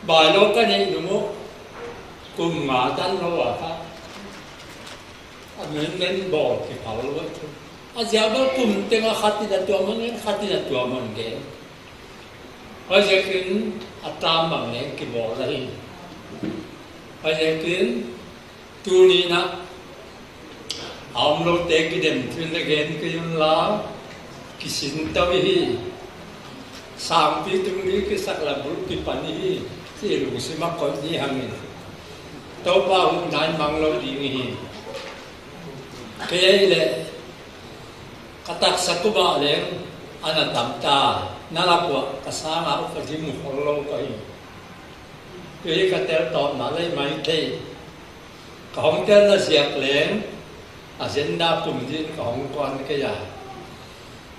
Bylaw ka neih nung uh kum nga tan lo a kha amendment bawl kiphal lo a thu. A ziak bel kum teng a khat in a tuam hon gen, khat in a tuam hon gen. Huaiziakin a tam bang leng kibawl la hi. Huaiziakin tuninah a om lote kidem thin le gen kei un la, kisin to hi. Sangpi tung ding kisak la bul kipan hi. Ci lungsim a koih ni hangin Topa hun nai mang lo ding hi. Kei ei le ka taksa kumah leng a na tam ta, na lakuah ka sanga upa dim khol lo ka hi. Kei ka tel tawpna lei mai thei. Ka hong telna ziak leng agenda kum din ka hong kuan kei a.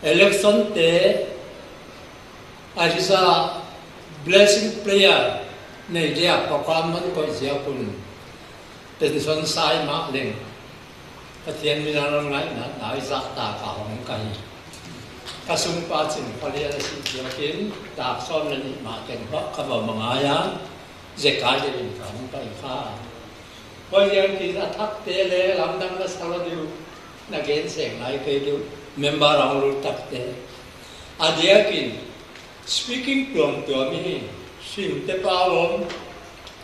Election te a hisa blessing prayer nei dia program man koih ziak un. Tension sai mah leng Pathian mina ngaihna nai zahta ka hong ka hi. Ka sungpa cin khalian a si ziakin dak sawm le nih mah teng bak ka va mangai a. Zekai le in ka hong ka hi kha. Huaiziakin a thakte le lamdang na sa lo diu, na gen seng nai kei diu, member a hong lut takte. A diakin speaking tuamtuam hi. Simte pau om,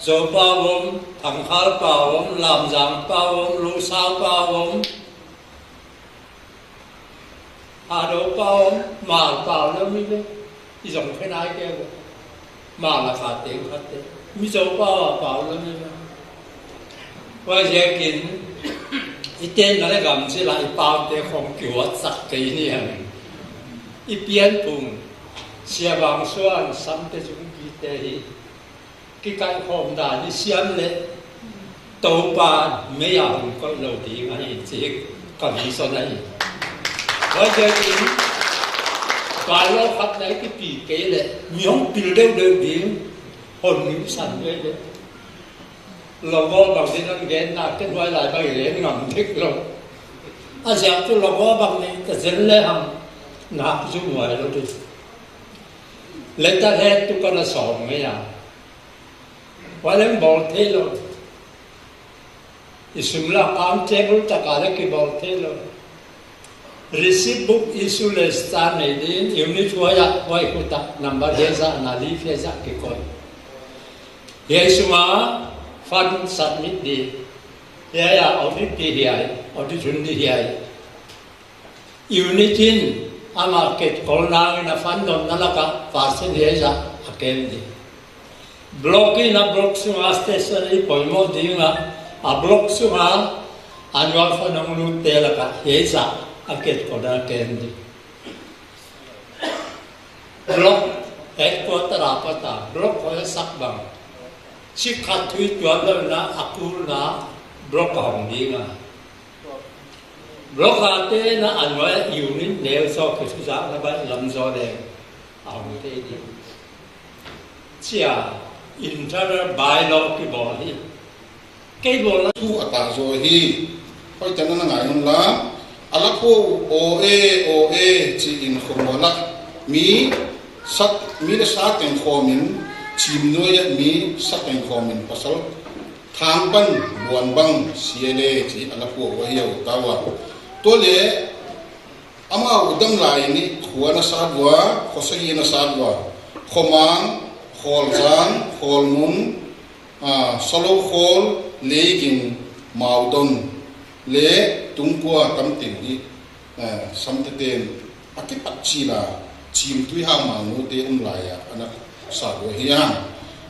Zo pau om, Thangkhal pau om, Lamzang pau om, Losau pau om, Hado pau om, Mal pau lo mi ve. I zong khe nai kei vo. Mal a kha teng khat te Mizo pau a pau lo mi ve. Huaiziakin i tenna le gamzila i paute khong kihuatsak kei ni hang. I pianpung Sia Vang Suan, Samte Zungkite hi. Kikaihkhawm dan i siam le Topa mei a hong koih lo ding ahi ci ka vision ahi. Huaiziakin bylaw khat na i kipi kei le mi hong pil deuhdeuh ding hon nuihsan ve le. Logo bang din an genna ken huai lai bang i gen ngam dek lo. A ziak tu logo bang nei ka zen le hang nak zum huai lo ding. Letterhead tu ka na sawm ngei a. Huai leng bawl thei lo. I sum la accountable taka le kibawl thei lo. Receipt book issue le star nei din unit huai ah huai khuta number hiai zah na leaf hiai zah kikoih. Hiai sunga fund submit di. Hiai ah audit di hiai, audit hun di hiai. Unit in amah ketkol nangin a fund dotna lakah percent hiai zah a kem di. Block in a block sunga station i poimawh ding a, a block sunga annual fund hong lutte lakah hei zah a ket kona ken ding. Block headquarter a pata block hoih a sak bang, sik khat thui tuan lo in a kulna block a hong ding a, block a te in a annual unit neu zaw kizak na baih lam zaw leng a hong thei ding. Cia internal bylaw kibawl hi. Kei bawlna thu a ta zaw hi. Hoih tan a na ngai un la, a la phuah uh aw e, aw e ci-in khua mual ah mi sa, mi le sa teng khawmin, cim nuai ah mi sa teng khawmin pasal thang pan buan bang sia le ci a la phuah uh ahi uh ta uh a. Tua le amau dam lai nih khua na sat uh a, khuasagi na sat uh a, khuamang, khawlzang, khawlmun, a, salo khawl, leiging, maudon le tungkua tamten hi. A, samteten a kipat cila cimtui hang maunute um lai-ah a na sat uh ahi a.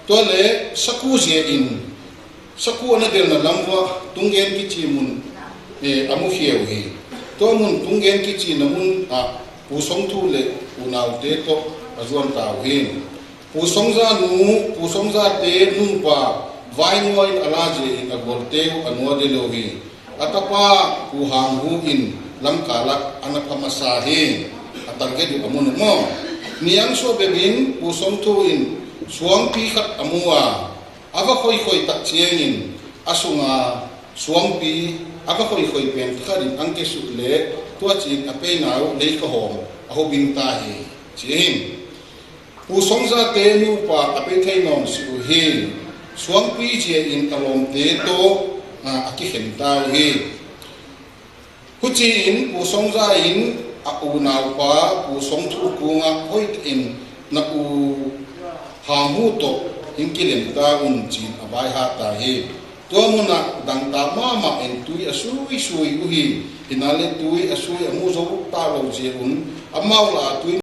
Tua le saku zia in, saku a na delna lam uh ah tunggen kicim mun, eh, a mukhia uh hi. Tua mun tunggen kicimna mun ah Pu Song Thu le unaute tawh a zuan ta uh hi. Pu Song Za nu, Pu Song Za te nupa Vai Nuai in a la zia in a gualte uh a nuate lo hi. A tapa Pu Hang Hu in lamkal ah a na pha masa hi. A target uh a mun uh maw. Niang suah bebin Pu Song Thu in suangpi khat a mu a, a va khoikhoi tak ciangin a sunga suangpi a va khoikhoi pen khat in ang kesuh le tua cin a peina uh lei ka hawm a hobing ta hi ci hi. Pu Song Za te nupa a pei thei nawn si uh hi. Suangpi zia in a lawmte tawh a, a kikhen ta uh hi. Huci in Pu Song Za in a unaupa Pu Song Thu kungah hoih in na u Hang Hu tawh hing kilem ta un cin a vai ha ta hi. Tua munah dangtak mahmah in tui a suisui uh hi. Hinale tui a sui a mu zo ta lo zia un amau la tui